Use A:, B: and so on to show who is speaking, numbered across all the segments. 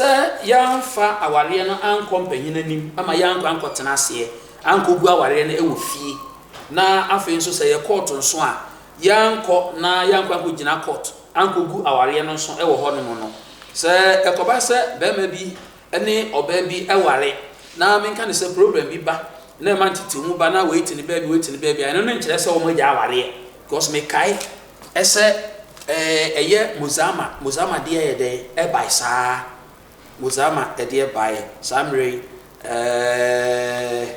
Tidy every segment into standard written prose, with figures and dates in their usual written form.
A: Sɛ yɛamfa awareɛ no ankɔ mpanyin anim ama yɛankɔ ankɔtena aseɛ ankɔgu awareɛ no wɔ fie, na afei nso sɛ yɛ kɔɔto nso a, yɛankɔ na yɛankɔ ankɔgyina kɔɔt ankɔgu awareɛ no nso wɔ hɔnom no, sɛ ɛkɔba sɛ barima bi ne ɔbaa bi ware na menka no sɛ problem bi ba na ɛma ntetewmu ba na wei te ne baabi wei te ne baabi a, ɛno no nkyerɛ sɛ wɔagya awareɛ because mekae sɛ ɛyɛ Mozama, Mozama deɛ yɛ dɛn ɛbae saa, Mozama ɛdeɛ baeɛ saa mmerɛ yi ɛɛ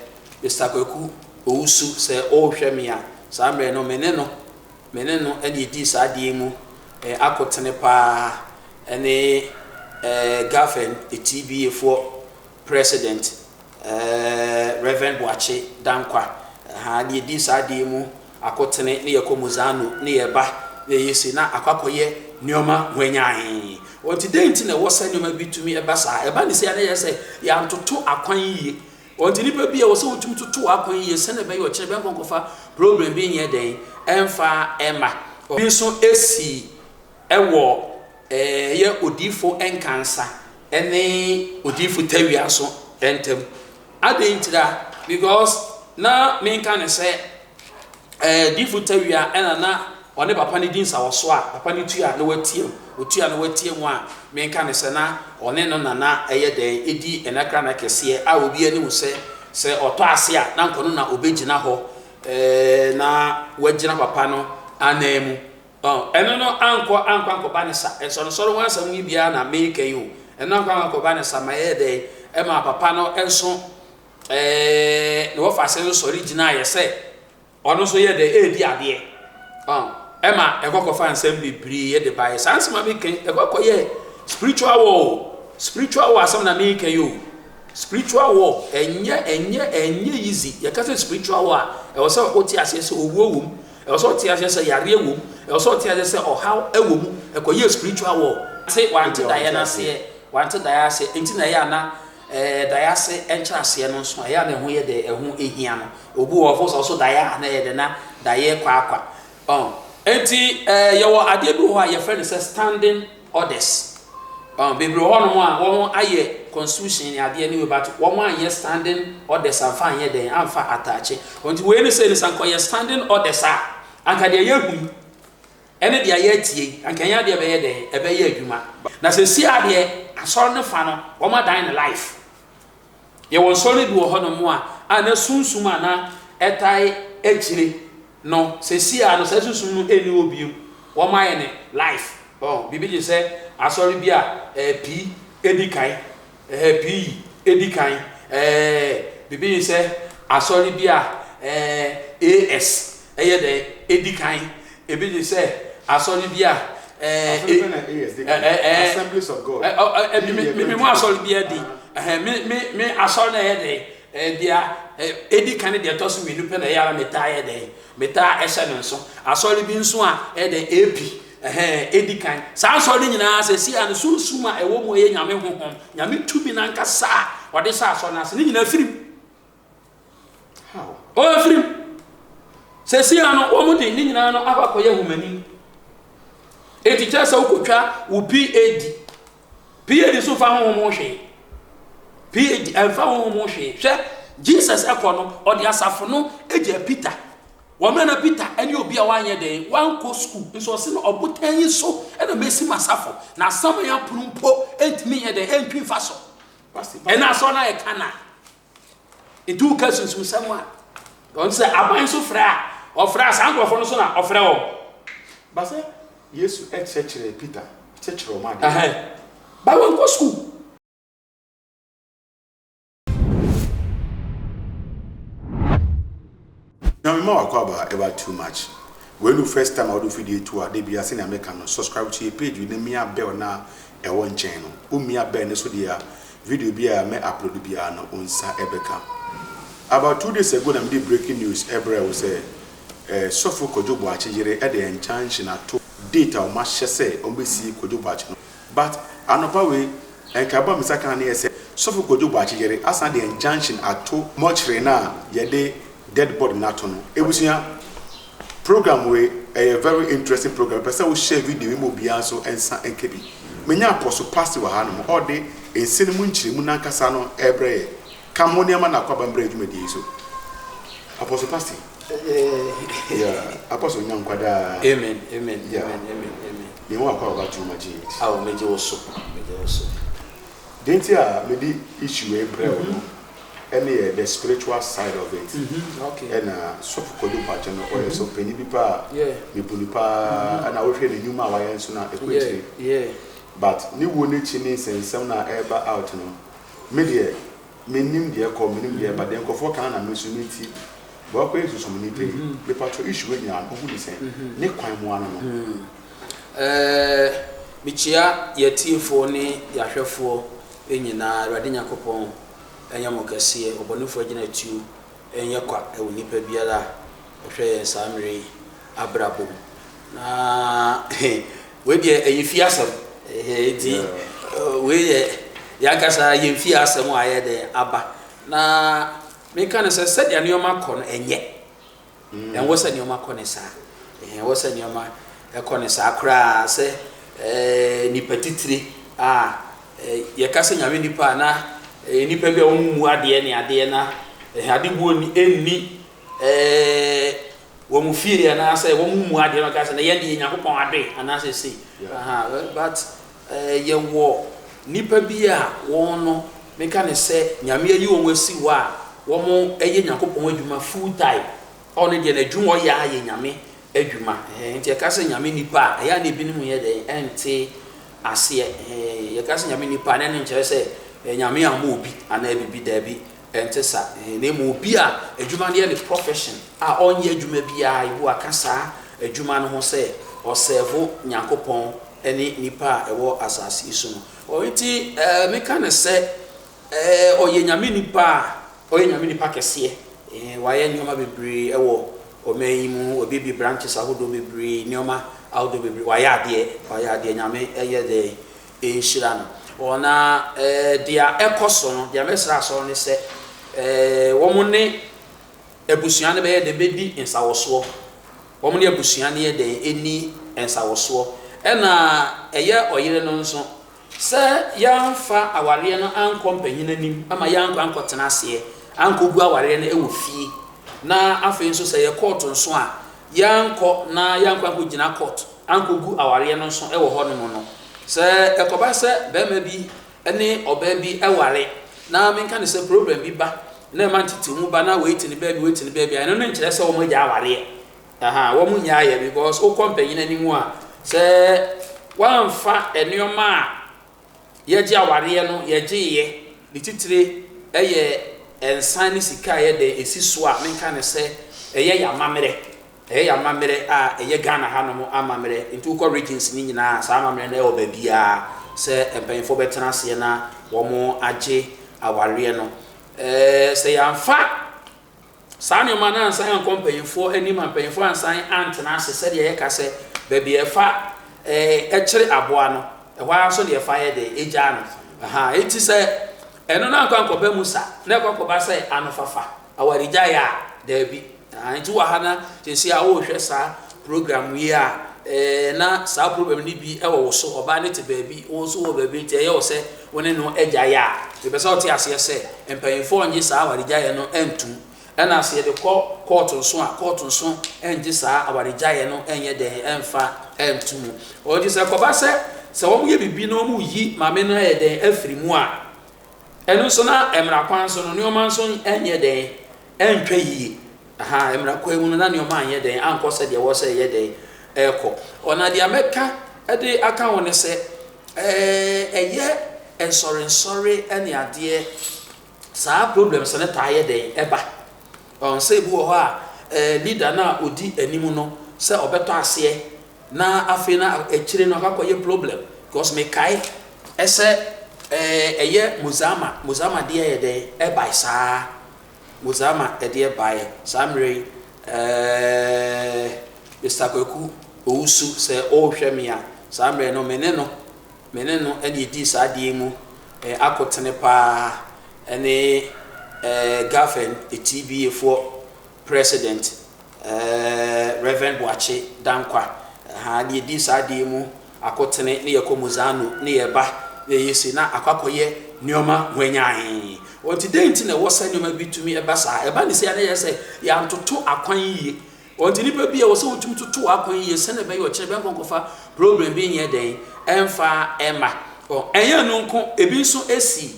A: Mister Kwaku Owusu sɛ ɔrehwɛ me a, saa mmerɛ no me ne no Me ne no na edii saa adeɛ yi mu akotene pa ara ne Gafen TBA foɔ president Rev. Boakye Dankwa. Ahaa, ne yɛdii saa adeɛ yi mu akotene ne yɛkɔ Mozano ne yɛba na ɛyɛ sei na akɔ akɔyɛ nneɛma hwanyann. Nti dɛn nti na ɛwɔ sɛ nneɛma bi tumi ba saa? Ɛba ne sei a na ɛyɛ sɛ yɛantoto akwan yie. Ɔnti nipa bi a ɛwɔ sɛ wotumi toto w'akwan yie sɛnea ɛbɛyɛ ɔkyena bi ankɔ nkɔfa problem bi nyɛ dɛn ɛmfa ɛma. Bi nso esi ɛwɔ ɛyɛ odiyifo Nkansa ɛne odiyifo Tawia nso ɛntɛm. Adɛn ntira? Because na menka ne sɛ Ɛɛ difo tawia ɛna na ɔne papa no di nsawɔsoɔ a papa no tua na watia mu, ɔtua na watia mu a menka no sɛ na ɔne no na na ɛyɛ dɛn ɛdi ɛnakra na kɛseɛ a obiara nim sɛ sɛ ɔtɔ ase a na nka ɔno na ɔbɛgyina hɔ ɛɛ na wagyina papa no anan mu. Ɔn, ɛno no ankɔ ankɔ ankɔba ne sa, nsɔrensɔre ho asɛm yi biara na meka yi o, ɛno ankɔ ankɔ ankɔba ne sa ma ɛyɛ dɛn ɛma papa no nso Ɛɛ, ne wɔfa ase nso sɔre gyinaeɛ sɛ ɔno nso yɛ dɛ ɛredi adeɛ. Ɔn, ɛma ɛkɔkɔfa nsɛm bebree de baeɛ. Saa nsɛm a meka yi, ɛkɔkɔyɛ spiritual war o. Spiritual war asɛm na meka yi o. Spiritual war, ɛnyɛ, ɛnyɛ, ɛnyɛ easy. Yɛka sɛ spiritual war a, ɛwɔ sɛ wote aseɛ sɛ owuo wɔ mu. Ɛwɔ sɛ wote aseɛ sɛ yareɛ wɔ mu. Ɛwɔ sɛ wote aseɛ sɛ ɔhaw wɔ mu. Ɛkɔyɛ spiritual war. Se wante daeɛ no aseɛ, wante daeɛ aseɛ, nti na ɛyɛ a na Ɛɛ, daeɛ ase nkyerɛaseɛ no nso, ɛyɛ a na ɛho yɛ dɛ, ɛho hia no. Obi wɔ hɔ, ɔfo sɛ ɔso daeɛ a, na ɛyɛ dɛ, na daeɛ kwaakwa. Ɔn. Enti, ɛɛ, yɛwɔ adeɛ bi wɔ hɔ a yɛfrɛ no sɛ standing orders. Ɔn, bebree wɔ hɔnom a wɔn ayɛ constitution ne adeɛ ne wei, but wɔn anyɛ standing orders amfa anyɛ dɛn, amfa ataakye. Enti wei ne sɛ ne sɛ anka ɔyɛ standing orders a, anka deɛ yɛhu yi, Ɛne deɛ yɛretie yi, anka ɛnyɛ adeɛ ɛbɛyɛ dɛn? Ɛbɛyɛ adwuma. Na seesei ara deɛ, asɔre no fa no, wɔadan no life. Yɛwɔ nsɔre bi wɔ hɔnom a, a na sunsum a na ɛtae akyire no, seesei ara no, saa sunsum no nni hɔ bio. Wɔayɛ no life. Oh, biribi te sɛ asɔre bi a ɛɛ pii di kan, ɛɛ pii di kan, ɛɛ biribi te sɛ asɔre bi a ɛɛ AS ɛyɛ dɛn edi kan. Ebi te sɛ asɔre bi a ɛɛ
B: Asɔre bɛn na AS di kan? Assemblies of God.
A: Ɛ ɛ me me mu asɔre bi adi. Ɛhɛn me me me asɔre na ɛyɛ dɛn ɛɛ deɛ edi kan ne deɛ ɛtɔ so mmienu pɛ na ɛyɛ ara metaa yɛ dɛn metaa ɛhyɛ ne nso. Asɔre bi nso a ɛyɛ dɛn AP ɛhɛn edi kan. Saa asɔre no nyinaa sɛ si a no sunsum a ɛwɔ mu ɛyɛ Nyame honhom, Nyame tumi n'ankasa a ɔde hyɛ asɔre no ase ne nyinaa firi mu. Ɔfiri mu. Seesei ara no, wɔn de ne nyinaa no akɔ akɔyɛ nhomani. Enti kyerɛ sɛ wokɔtwa wo PAD. PAD nso mfa honhom ho hwee. PAD ɛmfa honhom ho hwee. Hwɛ, Jesus ɛkɔ no, ɔde asafo no gyaa Peter. Wɔn mmerɛ na Peter ɛne obi a wanyɛ dɛn, wankɔ sukuu. Nso ɔse no ɔbotan yi so ɛna mɛsi m'asafo. Na asaman apono mpo ɛntumi nyɛ dɛn, ɛntwi mfa so. Ɛna asɔre no ayɛ kana. Nti woka sunsumsɛm a, wɔn sɛ aban nso frɛ a, ɔfrɛ a saa nkurɔfoɔ no so na ɔfrɛ wɔn.
B: Ba sɛ Yesu kyerɛkyerɛɛ Peter, kyerɛkyerɛ wɔn adeɛ.
A: Ba wɔnkɔ sukuu.
B: Nyame ma w'akwaaba ever too much. Wei no first time a wode wo fidie to a, da biara sɛnea meka no, subscribe to yɛ page na mia bell no a ɛwɔ nkyɛn no. Wo mia bell no so deɛ a, video biara a mɛ upload biara no wo nsa ɛbɛka. About 2 days ago na mede breaking news ɛbrɛɛ wo sɛ eh, Sɔfo Kwadwo Boakye yere ɛde injunction ato date a wɔahyɛ sɛ wɔbɛsie Kwadwo Boakye no. But anɔpa wei, nkaebɔ a me nsa kaa no yɛ sɛ Sɔfo Kwadwo Boakye yere asan de injunction ato mortuary no a yɛde dead body no ato no. Ebusua, program wei ɛyɛ very interesting program. Mepɛ sɛ wo share video yi ma obiara nso nsa nka bi. Menya Apostle Pasty wɔ ha nom, ɔde nsɛm no mu nkyerɛmu no ankasa no rebrɛ yɛn. Ka ho nneɛma na akwaaba mbrɛ dwumadie yi so. Apostle Pasty. Yeah, Apostle nya nkwa daa.
A: Amen, amen,
B: Yeah.
A: amen, amen, amen.
B: Me ho akwaaba too much yet.
A: Awo, megye wo so, megye wo so.
B: Deɛ nti a mede issue wei brɛ wo no ɛne yɛ the spiritual side of it.
A: Okay.
B: Ɛna Sɔfo Kwadwo Boakye no ɔyɛ sɔfo panin bi paa a
A: Yeah.
B: mebu no paa ɛna wohwɛ ne nnwuma a wayɛ nso no a ɛkɔ
A: Yeah,
B: akyire.
A: yeah.
B: But ne wuo no akyi ne nsɛnsɛm no a ɛreba out no me deɛ mennim deɛ ɛkɔ mennim deɛ ɛba deɛ nkurɔfoɔ ka na me nso meti. Bɔ akɔyɛ sunsum nipa yi mepatwɔ issue wei nyinaa no wohu ne sɛn ne kwan mu ano no.
A: Ɛɛ, mekyia yɛatiefoɔ ne yɛahwɛfoɔ nyinaa. Awurade Nyankopɔn ɛnyɛ mo kɛseɛ. Ɔbɔnefoɔ agyinatuo ɛnyɛ kwa ɛwɔ nipa biara a ɔhwɛ yɛn saa mmerɛ yi abrabɔ mu. Na wei deɛ ɛyɛ fie asɛm. Ɛhɛ, nti wei yɛ yɛankasa yɛn fie asɛm a ayɛ dɛn aba. Na meka no sɛ sɛdeɛ nneɛma kɔ no ɛnyɛ. Ɛnwɔ sɛ nneɛma kɔ ne saa. Ɛnwɔ sɛ nneɛma ɛkɔ ne saa koraa sɛ nipa titire a yɛka sɛ Nyame nipa a na nipa bi a wɔn mu adeɛ ne adeɛ na adebuo ni ɛnni wɔn fie anaasɛ wɔn mu adeɛ no ka sɛ na yɛn de yɛ Nyankopɔn adoe anaasɛ sei. Aha, but yɛwɔ nipa bi a wɔn no meka ne sɛ Nyame ayi wɔn asi hɔ a wɔn ɛyɛ Nyankopɔn adwuma full time. Ɔno deɛ n'adwuma ɔyɛ a yɛ Nyame adwuma. Nti yɛka sɛ Nyame nipa a ɛyɛ a na ebinom yɛ dɛn ɛnte aseɛ. Yɛka sɛ Nyame nipa a na ɛno nkyerɛ sɛ Nyame ammɔ obi anaa bibi daabi ɛnte sa. Na mmom obi a adwuma no yɛ ne profession a ɔnyɛ adwuma biara ebi waka saa adwuma no ho sɛ ɔsɛɛvo Nyankopɔn ne nipa a ɛwɔ asase yi so no. Nti meka ne sɛ ɔyɛ Nyame nipa a ɔyɛ Nyame nipa kɛseɛ. Wayɛ nneɛma bebree ɛwɔ ɔman yi mu, wabiebie branches ahodoɔ bebree, nneɛma ahodoɔ bebree. Wayɛ adeɛ, wayɛ adeɛ. Nyame ɛyɛ dɛ ɛnhyira no. Ɔna deɛ ɛkɔ so no, deɛ mɛsrɛ asɔre ne sɛ wɔn ne abusua no bɛyɛ dɛ bɛdi nsawɔsoɔ. Wɔn ne abusua no yɛ dɛ ɛni nsawɔsoɔ. Ɛna ɛyɛ ɔyere no nso sɛ yɛamfa awareɛ no ankɔ mpanyin anim ama yɛankɔ ankɔtena aseɛ ankɔgu awareɛ no ɛwɔ fie. Na afei nso sɛ yɛ court nso a yɛankɔ na yɛankɔ ankɔgyina court ankɔgu awareɛ no nso ɛwɔ hɔnom no. Sɛ ɛkɔba sɛ bɛrima bi ne ɔbaa bi ɛware na menka ne sɛ problem bi ba na ɛma ntetemu ba na wei te ne baabi wei te ne baabi a ɛno no nkyerɛ sɛ wɔn agya awareɛ. Aha, wɔn nyɛ ayɛ because wokɔ mpanyin anim a sɛ wɔamfa nneɛma a yɛgye awareɛ no yɛgyeeɛ ne titire ɛyɛ nsan ne sika a yɛde esi so a menka ne sɛ ɛyɛ yɛ amammerɛ. Ɛyɛ yɛ amammerɛ a ɛyɛ Ghana hanom amammerɛ. Nti wokɔ regions ne nyinaa saa amammerɛ no ɛwɔ baabiara sɛ mpanyinfoɔ bɛtena aseɛ na wɔn agye awareɛ no. Sɛ yɛamfa saa nneɛma no ansan ankɔ mpanyinfoɔ anim a mpanyinfoɔ ansan antena ase sɛdeɛ yɛka sɛ baabi a ɛfa ɛkyere aboa no ɛhɔ ara nso deɛ ɛfa yɛ de egya no. Aha, eti sɛ ɛno no ankɔ ankɔba mu sa na ɛkɔ akɔba sɛ anofafa awaregyaeɛ a daabi. Aha, nti wɔ ha na sɛsi a wɔrehwɛ saa program yi a na saa problem no bi ɛwɔ wo so. Ɔbaa no te baabi, wo nso wɔ baabi, nti ɛyɛ wo sɛ wo ne no agyaeɛ a mepɛ sɛ ɔte aseɛ sɛ mpanyinfoɔ nnye saa awaregyaeɛ no ntom. Ɛna sɛ yɛde kɔ court nso a court nso nnye saa awaregyaeɛ no nyɛ dɛn ɛmfa nto mu. Ɔgye sɛ kɔba sɛ wɔn yɛ biribi na wɔn yi maame no ayɛ dɛn afiri mu a ɛno nso na mmara kwan so no nneɛma nso nyɛ dɛn ɛntwa yie. Aha, mmara kwan mu no na nneɛma anyɛ dɛn ankɔ sɛdeɛ ɛwɔ sɛ ɛyɛ dɛn ɛrekɔ. Ɔna deɛ mɛka ɛde aka ho ne sɛ ɛyɛ nsɔrensɔre ɛne adeɛ saa problems no taa yɛ dɛn ɛba. Ɔn sɛ ebi wɔ hɔ a leader no a odi anim no sɛ ɔbɛtɔ aseɛ na afei na akyire no akɔyɛ problem because mekae ɛsɛ ɛyɛ Mozama deɛ yɛ dɛn ɛbae saa. Mozama ɛdeɛ baeɛ saa mmerɛ yi Mr. Kwaku Owusu sɛ ɔrehwɛ me a saa mmerɛ no me ne no ɛna edi saa adeɛ mu akotene paa ɛne Gafen TBA foɔ president Reverend Boakye Dankwa. Ha ne yɛdi saa adeɛ mu akotene ne yɛkɔ Mozano ne yɛba. Na ɛyɛ sei na akɔ akɔyɛ nneɛma hwanyann. Ɔnti dɛn nti na ɛwɔ sɛ nneɛma bi tumi ba saa? Ɛba ne sei a na ɛyɛ sɛ yɛantoto akwan yie. Ɔnti nipa bi a ɛwɔ sɛ wotumi toto w'akwan yie sɛnea ɛbɛyɛ ɔkyena bɛnkɔ nkɔfa problem bi nyɛ dɛn ɛmfa ɛma. Ɛnyɛ ɛno nko, ebi nso si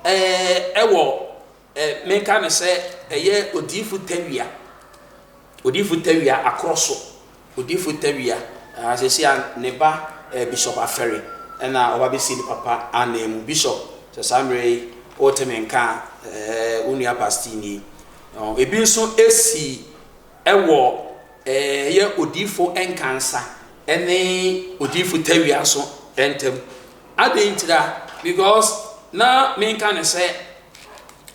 A: ɛwɔ menka no sɛ ɛyɛ odiyifo tawia. Odiyifo Tawia akorɔ so. Odiyifo Tawia, ah, seesei a ne ba eh, Bishop Afɛre ɛna ɔba bɛsi ne papa anan mu. Bishop, sɛ saa mmerɛ yi wote me nka a, eh, wo nua Pastor nie. Oh, ebi nso esi ɛwɔ eh, ɛyɛ Odiyifo Nkansa ɛne Odiyifo Tawia nso ntam. Adɛn ntira? Because na menka ne sɛ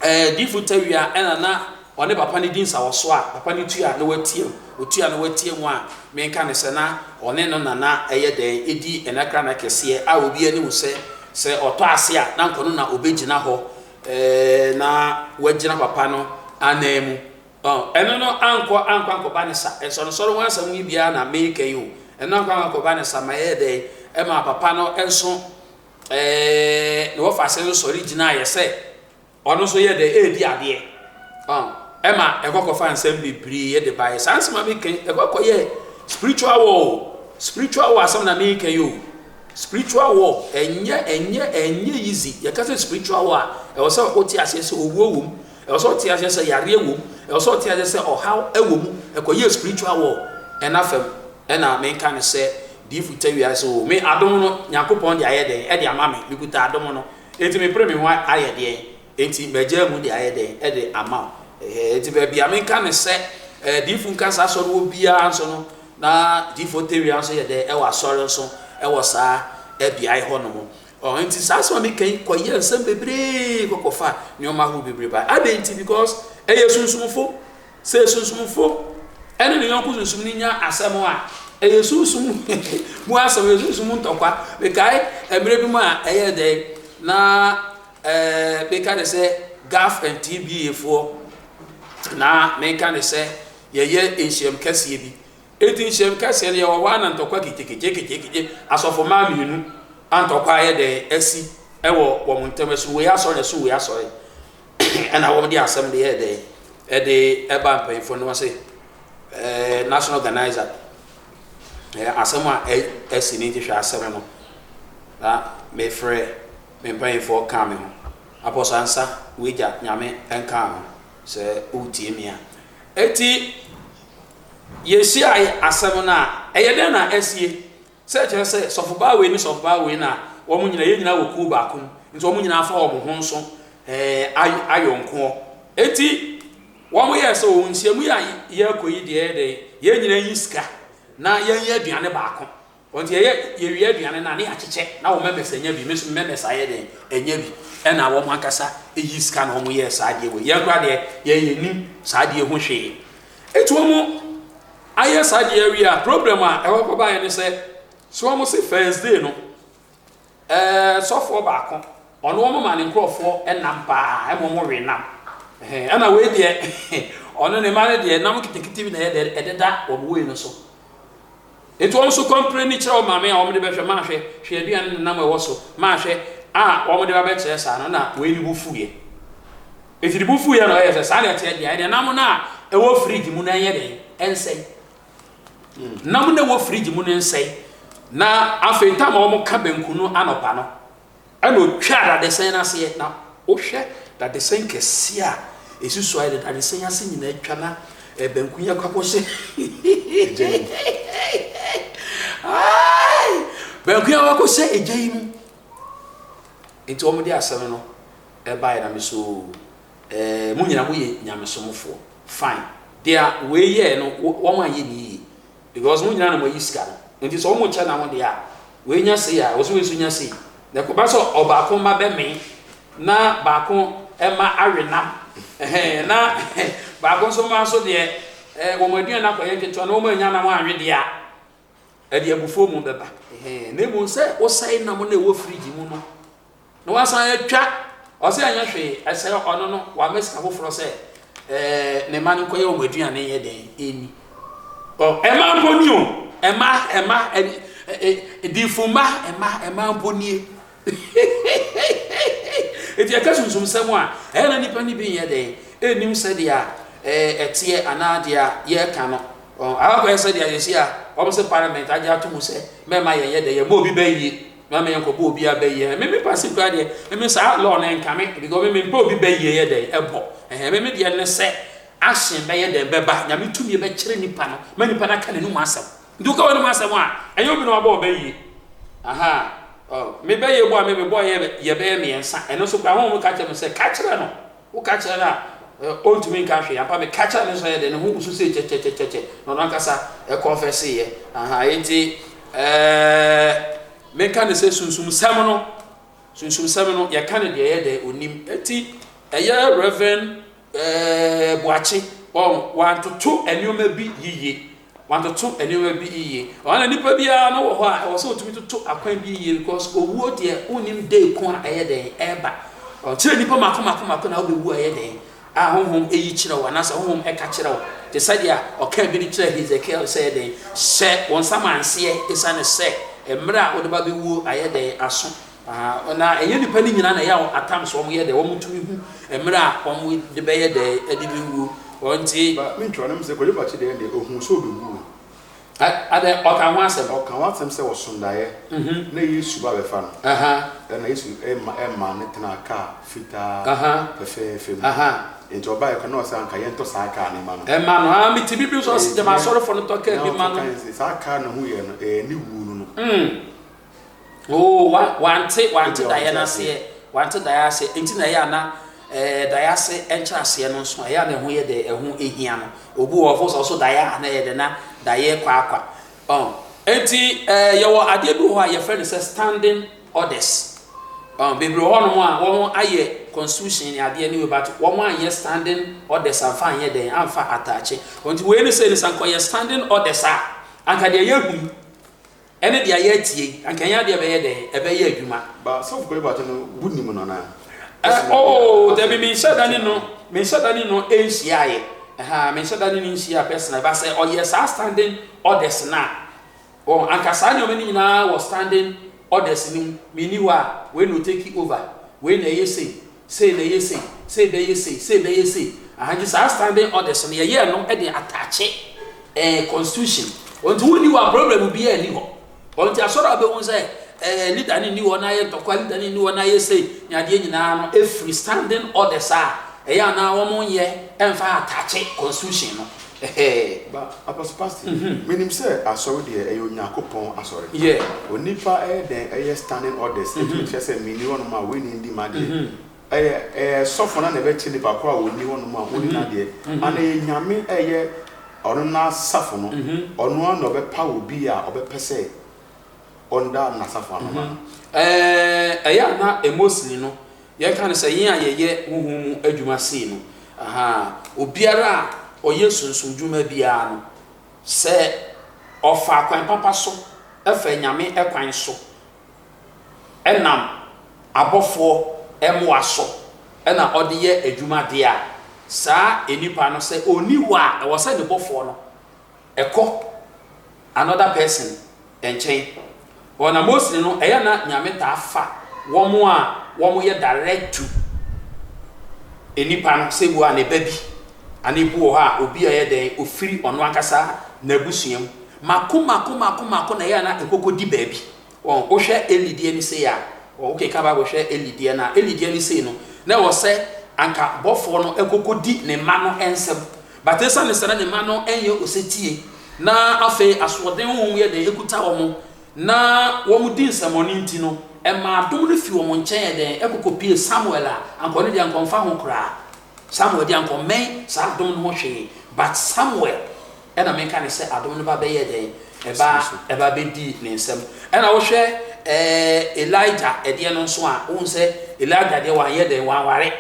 A: Ɛɛ difo tawia ɛna na ɔne papa no di nsawɔsoɔ a papa no tua na watia mu, ɔtua na watia mu a menka no sɛ na ɔne no na na ɛyɛ dɛn ɛdi ɛnakra kɛseɛ a obiara nim sɛ sɛ ɔtɔ ase a na nka ɔno na ɔbɛgyina hɔ ɛɛ na wagyina papa no anan mu. Ɔ ɛno no ankɔ ankɔ ankɔba ne sa nsɔrensɔre ho asɛm yi biara na meka yi o, ɛno ankɔ ankɔ ankɔba ne sa ma ɛyɛ dɛn ɛma papa no nso Ɛɛ, ne wɔfa ase no sɔre gyinaeɛ sɛ ɔno nso yɛ dɛ ɛredi adeɛ. Ɔn, ɛma ɛkɔ kɔfa nsɛm bebree de baeɛ. Saa nsɛm a meka yi, ɛkɔ kɔyɛ spiritual war o. Spiritual war asɛm na meka yi o. Spiritual war, ɛnyɛ, ɛnyɛ, ɛnyɛ easy. Yɛka sɛ spiritual war a, ɛwɔ sɛ wote aseɛ sɛ owuo wɔ mu. Ɛwɔ sɛ wote aseɛ sɛ yareɛ wɔ mu. Ɛwɔ sɛ wote aseɛ sɛ ɔhaw wɔ mu. Ɛkɔyɛ spiritual war. Ɛna fam. Ɛna menka no sɛ diifo tawia sɛ oo me adom no Nyankopɔn de ayɛ dɛn ɛde ama me, mekuta adom no enti mepere me ho ayɛ deɛn enti magyaa mu de ayɛ dɛn ɛde ama wo. Ɛhɛɛ enti baabi a menka no sɛ ɛɛ diifo nka saa asɔre wɔ biara nso no na diifo tawia nso yɛ dɛn ɛwɔ asɔre nso ɛwɔ saa ɛbeae hɔ nom. Ɔɔ enti saa asɛm a meka yi kɔyɛ nsɛm bebree kɔkɔfa nneɛma ahorow bebree ba. Adɛn nti because ɛyɛ sunsumfo. Sɛ sunsumfo ne ne yɔnko sunsum no nya asɛm a, ɛyɛ sunsum mu asɛm, ɛyɛ sunsum mu ntɔkwa. Mekae mmerɛ bi mu a ɛyɛ dɛn na ɛɛ meka ne sɛ GAF and TBA foɔ na meka ne sɛ yɛyɛ nhyiam kɛseɛ bi. Enti nhyiam kɛseɛ no yɛwɔ hɔ a na ntɔkwa ketekete asɔfo mmaa mmienu a ntɔkwa ayɛ dɛn asi ɛwɔ wɔn ntam, ɛso wei asɔre ɛso wei asɔre. Ɛna wɔn de asɛm de yɛɛ dɛn ɛde ɛba mpanyinfoɔ no ase ɛɛ national organizer ɛɛ asɛm a ɛsi ne nti hwɛ asɛm no na mefrɛ me mpanyinfoɔ kaa me ho apɔsansa wagya nyame nkaa ho sɛ wotie me a eti yɛhyia asɛm no a ɛyɛ dɛn na ɛsie Sɛ kyerɛ sɛ sɔfobaa wei ne sɔfobaa wei na wɔn nyinaa, yɛn nyinaa wɔ kuo baako mu, nti wɔn nyinaa fa wɔn ho nso ɛɛ ayɔnkoɔ. Enti wɔn yɛɛ sɛ wɔn nhyiamu yi a yɛrekɔ yi deɛ ɛyɛ dɛ, yɛn nyinaa yi sika na yɛnyɛ aduane baako. Wɔn nti yɛyɛ yɛwie aduane no a ne yɛakyekyɛ na wɔn mɛmɛs anya bi, me nso me mɛmɛs ayɛ dɛn anya bi. Ɛna wɔn ankasa yi sika na wɔn yɛɛ saa adeɛ wei. Yɛn koraa deɛ yɛn yɛnnim saa adeɛ ho hwee. Enti wɔn ayɛ saa deɛ awie a, problem a ɛhɔ kɔbaeɛ ne sɛ, so wɔn se first day no, ɛɛ sɔfoɔ baako, ɔno wɔn ma ne nkurɔfoɔ nam paa, ɛma wɔn we nam. Ɛna wei deɛ, ɔno ne mma no deɛ, nam nketenkete bi na ɛyɛ dɛ ɛdeda wɔn wei no so. Enti wɔn nso kɔmpleni kyerɛ wɔn maame a wɔn de bɛhwɛ, maa hwɛ, hwɛ aduane ne nam a ɛwɔ so, maa hwɛ a wɔn de ba bɛkyerɛ saa no, na wei ne bo fuiɛ. Enti ne bo fuiɛ na ɔyɛɛ sɛ, saa na ɛteɛ deɛ, ɛdeɛ nam no a ɛwɔ fridge mu no ɛnyɛ dɛn? Ɛnsɛe. Nam no ɛwɔ fridge mu no nsɛe. Na afei ntam a wɔka banku no anɔpa no, ɛna ɔtwaa dadesɛn no aseɛ. Na wohwɛ dadesɛn kɛseɛ a ɛsi so a, yɛde dadesɛn ase nyinaa atwa na banku yi akɔ akɔhyɛ banku yi akɔ akɔhyɛ egya yi mu. Nti wɔde asɛm no ɛbaeɛ na me so eh, mo nyina moyɛ nyamesomfoɔ, fine, deɛ wei yɛɛ no wɔn anyɛ ne yie, because mo nyina na moayi sika no, nti sɛ wɔn kyɛ na mo deɛ a, wei nya sei a, ɛwɔ sɛ wei nso nya sei, na ɛkɔba sɛ ɔbaako mma bɛmee, na baako mma awe nam, ɛhɛn, na baako nso mma nso deɛ, eh, wɔn aduane akɔyɛ nketewa na wɔn annya nam anwe deɛ a, ɛde abufuo mu bɛba, ɛhɛn, na mmom sɛ wosɛe nam no a ɛwɔ fridge mu no, Na wasan atwa, ɔsɛ ɛnyɛ hwee, ɛsɛ ɔno no wama sika foforɔ sɛ ɛɛ ne mma no nkɔyɛ wɔn aduane nyɛ dɛn ɛnni. Ɔ ɛma mpo ni o, ɛma ɛma ɛ difo mma ɛma ɛma mpo nie. Enti ɛka sunsumsɛm a, ɛyɛ na nnipa no bi nyɛ dɛn? Ɛnnim sɛdeɛ ɛteɛ anaa deɛ yɛreka no. Akɔyɛ sɛdeɛ yɛsi a wɔn sɛ parliament agye ato mu sɛ mɛma yɛn yɛ dɛ yɛbɔ obi bɛ yie, mɛma yɛn kɔbɔ obi abɛ yie. Meme pasi kura deɛ, meme saa law no nka me because meme mpɛ obi bɛ yie yɛ dɛn ɛbɔ. Ɛhɛn meme deɛ ne sɛ action bɛyɛ dɛn bɛba, Nyame tumi bɛkyerɛ nipa no ma nipa no aka n'anum asɛm. Nti woka w'anum asɛm a, ɛnyɛ obi na wabɔ ɔbɛ yie. Aha, oh, me bɛ yie bɔ a me mebɔ yɛ yɛ bɛyɛ mmiɛnsa. Ɛno nso koraa honhom ka kyerɛ me sɛ ka kyerɛ no. Woka kyerɛ no a, ɔntumi nka hwee. Ampa meka kyerɛ no nso ɛyɛ dɛ, ne ho gu so sei kyɛkyɛkyɛkyɛ. Na ɔno ankasa ɛkɔnfɛseeɛ. Aha, enti ɛɛ menka ne sɛ sunsumsɛm no, sunsumsɛm no yɛka no deɛ ɛyɛ dɛ onim. Enti ɛyɛ Reverend ɛɛ Boakye, wɔn wantoto nneɛma bi yiye. Wantoto nneɛma bi yiye. Ɔno na nipa biara no wɔ hɔ a ɛwɔ sɛ otumi toto akwan bi yiye because owuo deɛ wonnim day ko a ɛyɛ dɛn ɛreba. Ɔkyerɛ nipa mako mako mako na wobɛwu a ɛyɛ dɛn a honhom ɛyi kyerɛ wo anaasɛ honhom ɛka kyerɛ wo. Te sɛ deɛ ɔka bi de kyerɛ Hezekiel sɛ ɛyɛ dɛn hyɛ wɔn nsamanseɛ esiane sɛ mmerɛ a wode ba bɛwuo ayɛ dɛn aso. Ahaa, na ɛnyɛ nnipa no nyinaa na ɛyɛ a at times wɔn yɛ dɛ, wɔn tumi hu mmerɛ a wɔn de bɛyɛ dɛ de bɛwuo. Wɔn nti.
B: Ba me ntwerɛ no mu sɛ Kwadwo Bakye deɛ deɛ ɔhuu sɛ ɔbɛwu o.
A: Ɛ, adɛn, ɔka ho asɛm?
B: Ɔka ho asɛm sɛ ɔsom daeɛ na Yesu ba bɛfa no. Ɛna Yesu ma ɛmaa no tenaa kaa fitaa fɛfɛɛfɛ mu. Nti ɔbaeɛ koraa na ɔsɛ anka yɛntɔ saa kaa no mma no.
A: Ɛma no, aa, mete bi bi nso ɔse gyama asɔrefoɔ no tɔ kaa bi ma no.
B: Na ɔka sɛ saa kaa no huiɛ no, ɛyɛ ne wuo no no.
A: Oo, wa, wante, wante daeɛ no aseɛ, wante daeɛ aseɛ, nti na ɛyɛ a na ɛɛ daeɛ ase nkyerɛaseɛ no nso, ɛyɛ a na ɛho yɛ dɛ, ɛho hia no. Obi wɔ hɔ fo sɛ ɔso daeɛ a na ɛyɛ dɛ na daeɛ kwaakwa. Ɔn, nti ɛɛ yɛwɔ adeɛ bi wɔ hɔ a yɛfrɛ no sɛ standing orders. Ɔn, bebree wɔ hɔnom a wɔn ayɛ constitution ne adeɛ ne wei but wɔn anyɛ standing orders amfa anyɛ dɛn, amfa ataakye. Nti wei ne sɛ ne sɛ anka ɔyɛ standing orders a, anka deɛ yɛhu yi, Ɛne deɛ yɛretie yi, anka ɛnyɛ adeɛ a ɛbɛyɛ dɛn? Ɛbɛyɛ adwuma.
B: Ba sɔfo Kwadwo Boakye no wo nim no anaa?
A: Ɛ oo dabi menhyɛ da ne no menhyɛ da ne no nhyiaeɛ ɛhaa menhyɛ da ne no nhyia personally but sɛ ɔyɛ saa standing orders no a wɔn anka saa nneɛma no nyinaa wɔ standing orders no mu menni hɔ a wei na ɔtake over wei na ɛyɛ sei Sei na ɛyɛ sei, sei bɛyɛ sei, sei bɛyɛ sei. Aha nti saa standing orders no yɛyɛɛ no de ataakye eh, constitution. Nti wonni hɔ a problem biara nni hɔ. Nti asɔre a wobɛhu sɛ eh, leader no nni hɔ na ayɛ ntɔkwa, leader no nni hɔ na ayɛ sei, ne adeɛ nyinaa no ɛfiri standing orders a ɛyɛ anaa wɔn nyɛ ɛmfa ataakye constitution no. Ɛhɛɛ.
B: Ba Apostle Pasty, menim sɛ asɔre deɛ ɛyɛ Onyankopɔn asɔre.
A: Yeah.
B: Onipa ɛyɛ dɛn ɛyɛ standing orders ɛtumi kyerɛ sɛ menni hɔnom a wei na ɛndi m'adeɛ. Ɛyɛ ɛyɛ sɔfo no na ɛbɛkyerɛ nipa korɔ a ɔnni hɔnom a ɔnni n'adeɛ. Anaa ɛyɛ Nyame ɛyɛ ɔno n'asafo no, ɔno ara na ɔbɛpaw obi a ɔbɛpɛ sɛ ɔnda n'asafo ano ma no.
A: Ɛɛ ɛyɛ a na mostly no Yɛka no sɛ yɛn a yɛyɛ honhom mu adwuma sei no, ahaa, obiara a ɔyɛ sunsumdwuma biara no, sɛ ɔfa kwan papa so, fa Nyame kwan so, nam abɔfoɔ mmoa so na ɔde yɛ adwuma deɛ a, saa nipa no sɛ ɔnni hɔ a, ɛwɔ sɛ ne bɔfoɔ no ɛkɔ another person nkyɛn. Ɔ na mostly no ɛyɛ na Nyame taa fa wɔn a wɔn yɛ direct to nnipa no sɛ ebi wɔ hɔ a ne ba bi anaa ebi wɔ hɔ a obi a ɛyɛ dɛn ofiri ɔno ankasa n'abusua mu. Mako mako mako mako na ɛyɛ na ɛkɔkɔ di baabi. Wɔn wohwɛ Eli deɛ ne sei a, wɔn wokenkan Bible hwɛ Eli deɛ no a, Eli deɛ ne sei no na ɛwɔ sɛ anka bɔfoɔ no ɛkɔkɔ di ne mma no nsam. But esiane sɛ na ne mma no nyɛ osetie, na afei asoɔden honhom yɛ dɛn ekuta wɔn, na wɔdi nsɛmmɔne nti no, ɛmaa adom no fi wɔn nkyɛn yɛ dɛn ɛkɔkɔpie Samuel a, anka ɔno deɛ anka ɔmfa ho koraa. Samuel deɛ anka ɔmmɛn saa adom no ho hwee. But Samuel ɛna menka ne sɛ adom no ba bɛyɛɛ dɛn? Ɛba ɛba bɛdii ne nsam. Ɛna wohwɛ ɛɛ Elijah ɛdeɛ no nso a, wohu sɛ Elijah deɛ wanyɛ dɛn? Wanware.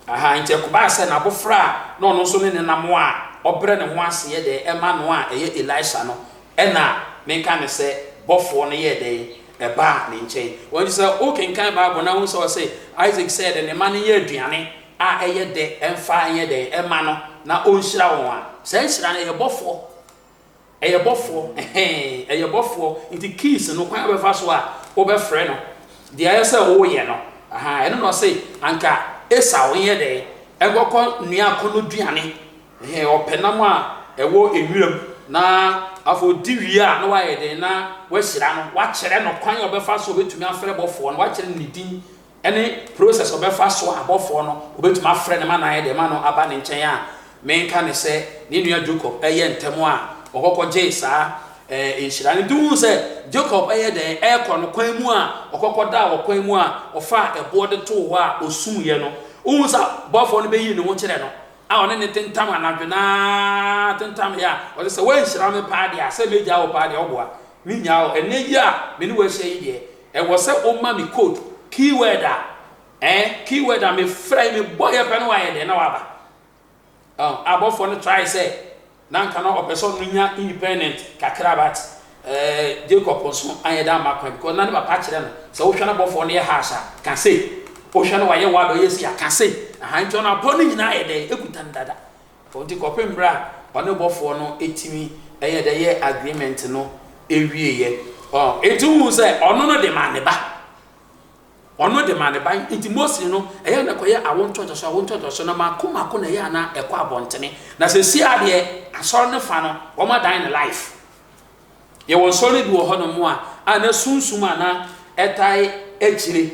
A: Aha, enti ɛkɔbaa sɛ n'abofra a na ɔno nso ne no nam a ɔbrɛ ne ho ase yɛ dɛn ma no a ɛyɛ Elisha no, ɛnna menka no sɛ bɔfoɔ no yɛɛ dɛn? Ɛbaa ne nkyɛn. Wɔn nti sɛ wokenkan Bible na wohu sɛ ɔse Isaac sɛ yɛde ne mma no nyɛ aduane a ɛyɛ dɛ mfa nyɛ dɛn mma no na ɔnhyira wɔn a, saa nhyira no ɛyɛ bɔfoɔ. Ɛyɛ bɔfoɔ, ɛhɛn, ɛyɛ bɔfoɔ. Nti keys no, kwan a wobɛfa so a wobɛfrɛ no. Deɛ ɛyɛ sɛ woyɛ no, ahaa, ɛno na ɔse anka Esau nyɛ dɛn? Ɛnkɔkɔ noa akɔnnɔduane, ɛhɛn, ɔpɛ nam a ɛwɔ nwuram, na afei ɔdi wie a na wayɛ dɛn? Na wahyira no, wakyerɛ no kwan a ɔbɛfa so a ɔbɛtumi afrɛ bɔfoɔ no, wakyerɛ no ne din ne process a ɔbɛfa so a abɔfoɔ no ɔbɛtumi afrɛ no ma no ayɛ dɛn ma no aba ne nkyɛn a menka ne sɛ ne nua Jacob yɛ ntɛm a ɔkɔkɔ gyee saa eh, nhyira no. Nti wohu sɛ Jacob yɛ dɛn ɛrekɔ no kwan mu a ɔkɔkɔ daa wɔ kwan mu a ɔfaa ɛboɔ de too hɔ a ɔsumyɛ no, wohu sɛ bɔfoɔ no bɛyii ne ho kyerɛ no a ɔne ne tentam anadwo no ara tentam yɛ a ɔsɛ sɛ woanhyira me paa deɛ a sɛ mɛgyaa wo paa deɛ woboa mennyaa wo ɛnnɛ yi a me ne wo ahyia yi deɛ Ɛwɔ sɛ woma me code, keyword a, eh, keyword a mefrɛ yi, mebɔ yɛ pɛ na wayɛ dɛn na waba. Oh, abɔfoɔ no try sɛ na nka na ɔpɛ sɛ ɔno nya independent kakra but eh, Jacob nso anyɛ dɛ amma kwan because na ne papa kyerɛ no sɛ wohwɛ no abɔfoɔ no yɛ harsh a, ka sei. Wohwɛ no wayɛ wad ɔyɛ sei a, ka sei. Aha, nti ɔno apɔ no nyinaa yɛ dɛn, ɛkuta no dada. Enti kɔpem berɛ a ɔne bɔfoɔ no tumi yɛ dɛ yɛ agreement no wieɛ. Ɔ, enti wohu sɛ ɔno no de maa ne ba. Ɔno de maa ne ba. Enti mostly no, ɛyɛ a na ɛkɔyɛ awo ntoatoasoɔ, awo ntoatoasoɔ, na mako mako na ɛyɛ a na ɛkɔ abɔntene. Na seesei ara deɛ, asɔre no fa no, wɔadan no life. Yɛwɔ nsɔre bi wɔ hɔnom a, a na sunsum a na ɛtae akyire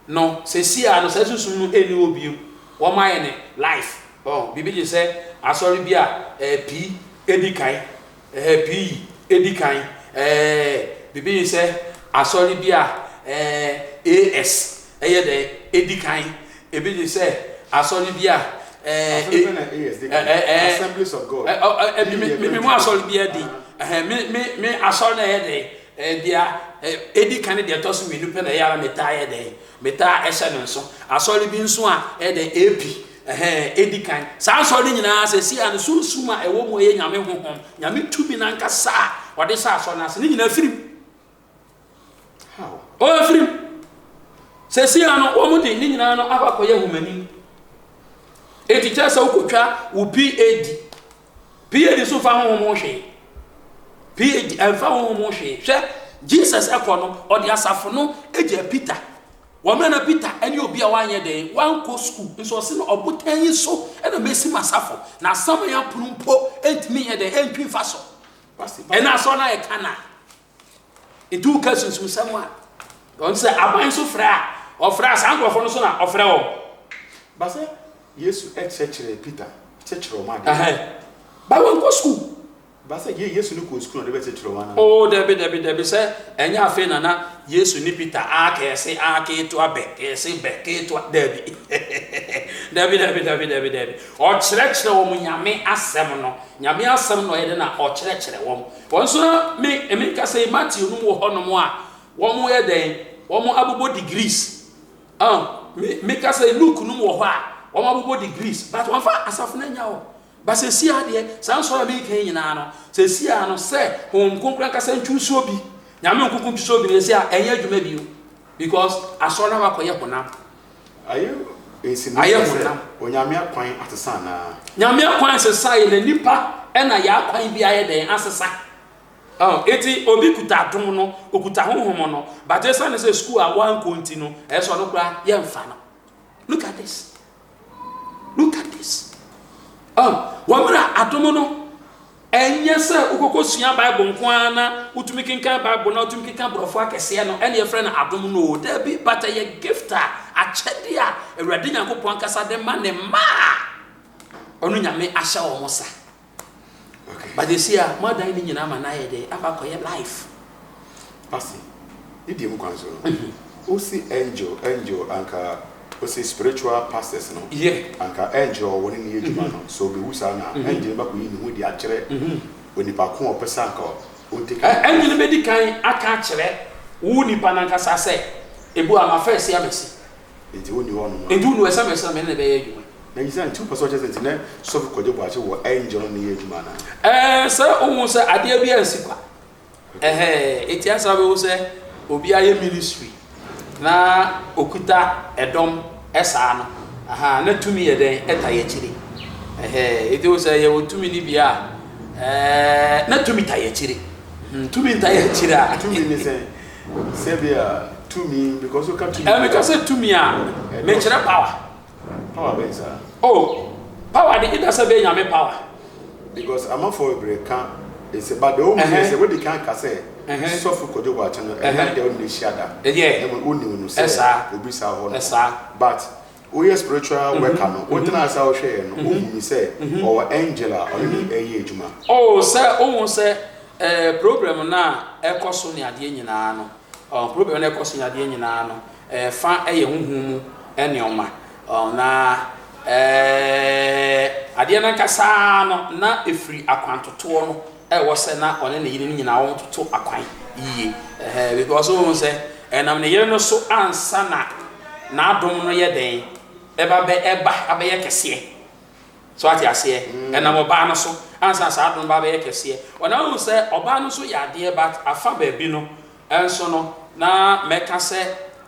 A: no, seesei ara no, saa sunsum no nni hɔ bio. Wɔayɛ no life. Ɔho, biribi te sɛ asɔre bi a ɛɛ P di kan, ɛɛ P di kan, ɛɛ biribi te sɛ asɔre bi a ɛɛ AS ɛyɛ dɛn edi kan, ebi te sɛ asɔre bi a ɛɛ
B: Asɔre bɛn na AS di kan?
A: ɛɛ
B: Assemblies of God.
A: ɛ ɔ ɛ me me me mu asɔre bi adi ɛhɛn me me me asɔre na ɛyɛ dɛn ɛɛ deɛ ɛ edi kan ne deɛ ɛtɔ so mmienu pɛ na ɛyɛ ara metaa yɛ dɛn metaa ɛhyɛ ne nso asɔre bi nso a ɛyɛ dɛn AP ɛhɛn edi kan saa asɔre no nyinaa sɛ si a no sunsum a ɛwɔ mu ɛyɛ nyame honhom nyame tumi nankasa a ɔde hyɛ asɔre no ase ne nyinaa firim. Ɔfiri mu. Seesei ara no, wɔn de ne nyinaa no akɔ akɔyɛ nhomani. Enti kyerɛ sɛ wokɔtwa wo PAD. PAD nso mfa honhom ho hwee. PAD ɛmfa honhom ho hwee. Hwɛ, Jesus ɛkɔ no, ɔde asafo no gyaa Peter. Wɔ mmerɛ na Peter ɛne obi a wanyɛ dɛn, wankɔ sukuu, nso ɔse no ɔbotan yi so ɛna mɛsi m'asafo, na asaman apono mpo ɛntumi nyɛ dɛn, ɛntwi mfa so. Ɛna asɔre no ayɛ kana. Nti woka sunsumsɛm a, wɔn sɛ aban nso frɛ a, ɔfrɛ a saa nkurɔfoɔ no so na ɔfrɛ wɔn.
B: Ba sɛ Yesu kyerɛkyerɛɛ Peter, kyerɛkyerɛ wɔn adeɛ.
A: Ba wɔnkɔ sukuu.
B: Ba sɛ ye Yesu no kɔɔ sukuu na ɔde bɛkyerɛkyerɛ wɔn anaa?
A: Oh, dabi, dabi, dabi, sɛ ɛnyɛ afei na na Yesu ne Peter a kɛse a ketewa bɛ kɛse bɛ ketewa, dabi. Dabi, dabi, dabi, dabi, dabi. Ɔkyerɛkyerɛ wɔn Nyame asɛm no. Nyame asɛm na ɔyɛ dɛ na ɔkyerɛkyerɛ wɔn. Wɔn nso na me me nkasa yi Matthew nom wɔ hɔnom a wɔn yɛ dɛn wɔn abobɔ degrees. Ah, me me kasa yi Luke nom wɔ hɔ a wɔn abobɔ degrees but wɔn fa asafo no anya hɔ. Ba sɛsi adeɛ saa nsɔre a meka yi nyinaa no sɛsi a no sɛ Honhom Kronkron ankasa ntwusuo bi Nyame Honhom Kronkron ntwusuo bi no sɛsi a ɛnyɛ adwuma bio because asɔre no akɔyɛ honam.
B: Ayɛ
A: Ayɛ
B: nsinisɛ sɛ
A: honam.
B: Onyame akwan asesa anaa?
A: Nyame akwan nsesaeɛ na nipa na yɛ akwan bi ayɛ dɛn asesa. Oh, eti obi kuta adom no, okuta honhom no, but esiane sɛ school a wankɔ nti no, ɛyɛ sɛ ɔno koraa yɛmfa no. Look at this. Look at this. Oh, wɔn mmerɛ adom no Ɛnyɛ sɛ wokɔkɔsua Bible nko ara na wotumi kenkan Bible na wotumi keka borɔfo akɛseɛ no ɛne yɛfrɛ no adom no o. Dabi, but ɛyɛ gift a, akyɛdeɛ a Awurade Nyankopɔn ankasa de ma ne mma a ɔno Nyame ahyɛ wɔn sa.
B: Okay.
A: But ɛsi a, moadan ne nyinaa ma no ayɛ dɛn? Akɔ akɔyɛ life.
B: Pasi, ne deɛ mu kwan so no, wosi angel, angel anka wosi spiritual pastors no, anka angel a ɔwɔ ne ne yɛ adwuma no, sɛ ɔbɛwu saa na angel no bɛkɔyi ne ho adi akyerɛ onipa ko a ɔpɛ sɛ anka ɔntake ne place.
A: Angel no bɛdi kan aka akyerɛ wo nipa no ankasa sɛ, Ebua, mafa asi amasi.
B: Nti wonni hɔ nom a.
A: Nti wonni hɔ, ɛsɛ mɛsɛ me ne no bɛyɛ adwuma.
B: Na nti sɛ nti wopɛ sɛ ɔkyerɛ sɛ nti nɛ sɔfo Kwadwo Boakye wɔ angel no ne yɛ adwuma anaa?
A: Ɛɛ, sɛ wohu sɛ adeɛ bi ansi kwa. Ɛhɛɛ, enti ansa wobɛhu sɛ obi ayɛ ministry na okuta ɛdɔm saa no, ahaa, na tumi yɛ dɛn? Ɛta yɛ akyire. Ɛhɛɛ, enti wohu sɛ yɛwɔ tumi no bi a, ɛɛ, na tumi ta yɛ akyire. Hmm, tumi nta yɛ akyire a.
B: Tumi ne sɛn? Sɛ bi a. Tumi because woka tumi.
A: Ɛɛ meka sɛ tumi a, mekyerɛ power.
B: Power bɛn saa?
A: Oh, power de either sɛ bɛyɛ Nyame power.
B: Because amanfoɔ bebree ka ɛsɛ but deɛ wɔn mu yɛ sɛ wodi kan ka sɛ sɔfo Kojo Boakye no ɛnyɛ adeɛ a wone no ahyia da. Na mmom wonim no sɛ obi saa wɔ hɔ nom. But woyɛ spiritual worker no wotena ase a wohwɛɛ no wohunu sɛ ɔwɔ angel a ɔne no ɛyɛ adwuma.
A: Oh sɛ wohu sɛ eh, problem no a ɛkɔ so ne adeɛ nyinaa no, oh, problem no a ɛkɔ so ne adeɛ nyinaa no, eh, fa yɛ honhom mu nneɛma. Oh, na eh, adeɛ no ankasa no, na ɛfiri akwantotoɔ no ɛwɔ sɛ na ɔne ne yere no nyinaa wɔtoto akwan yie. Eh, because wohu sɛ ɛnam ne yere no so ansa na n'adom no yɛ dɛn ɛba bɛ ɛba abɛyɛ kɛseɛ. So wate aseɛ? Ɛnam ɔbaa no so ansa na saa adom no ba abɛyɛ kɛseɛ. Ɔna wohu sɛ ɔbaa no nso yɛ adeɛ but afa baabi no nso no na mɛka sɛ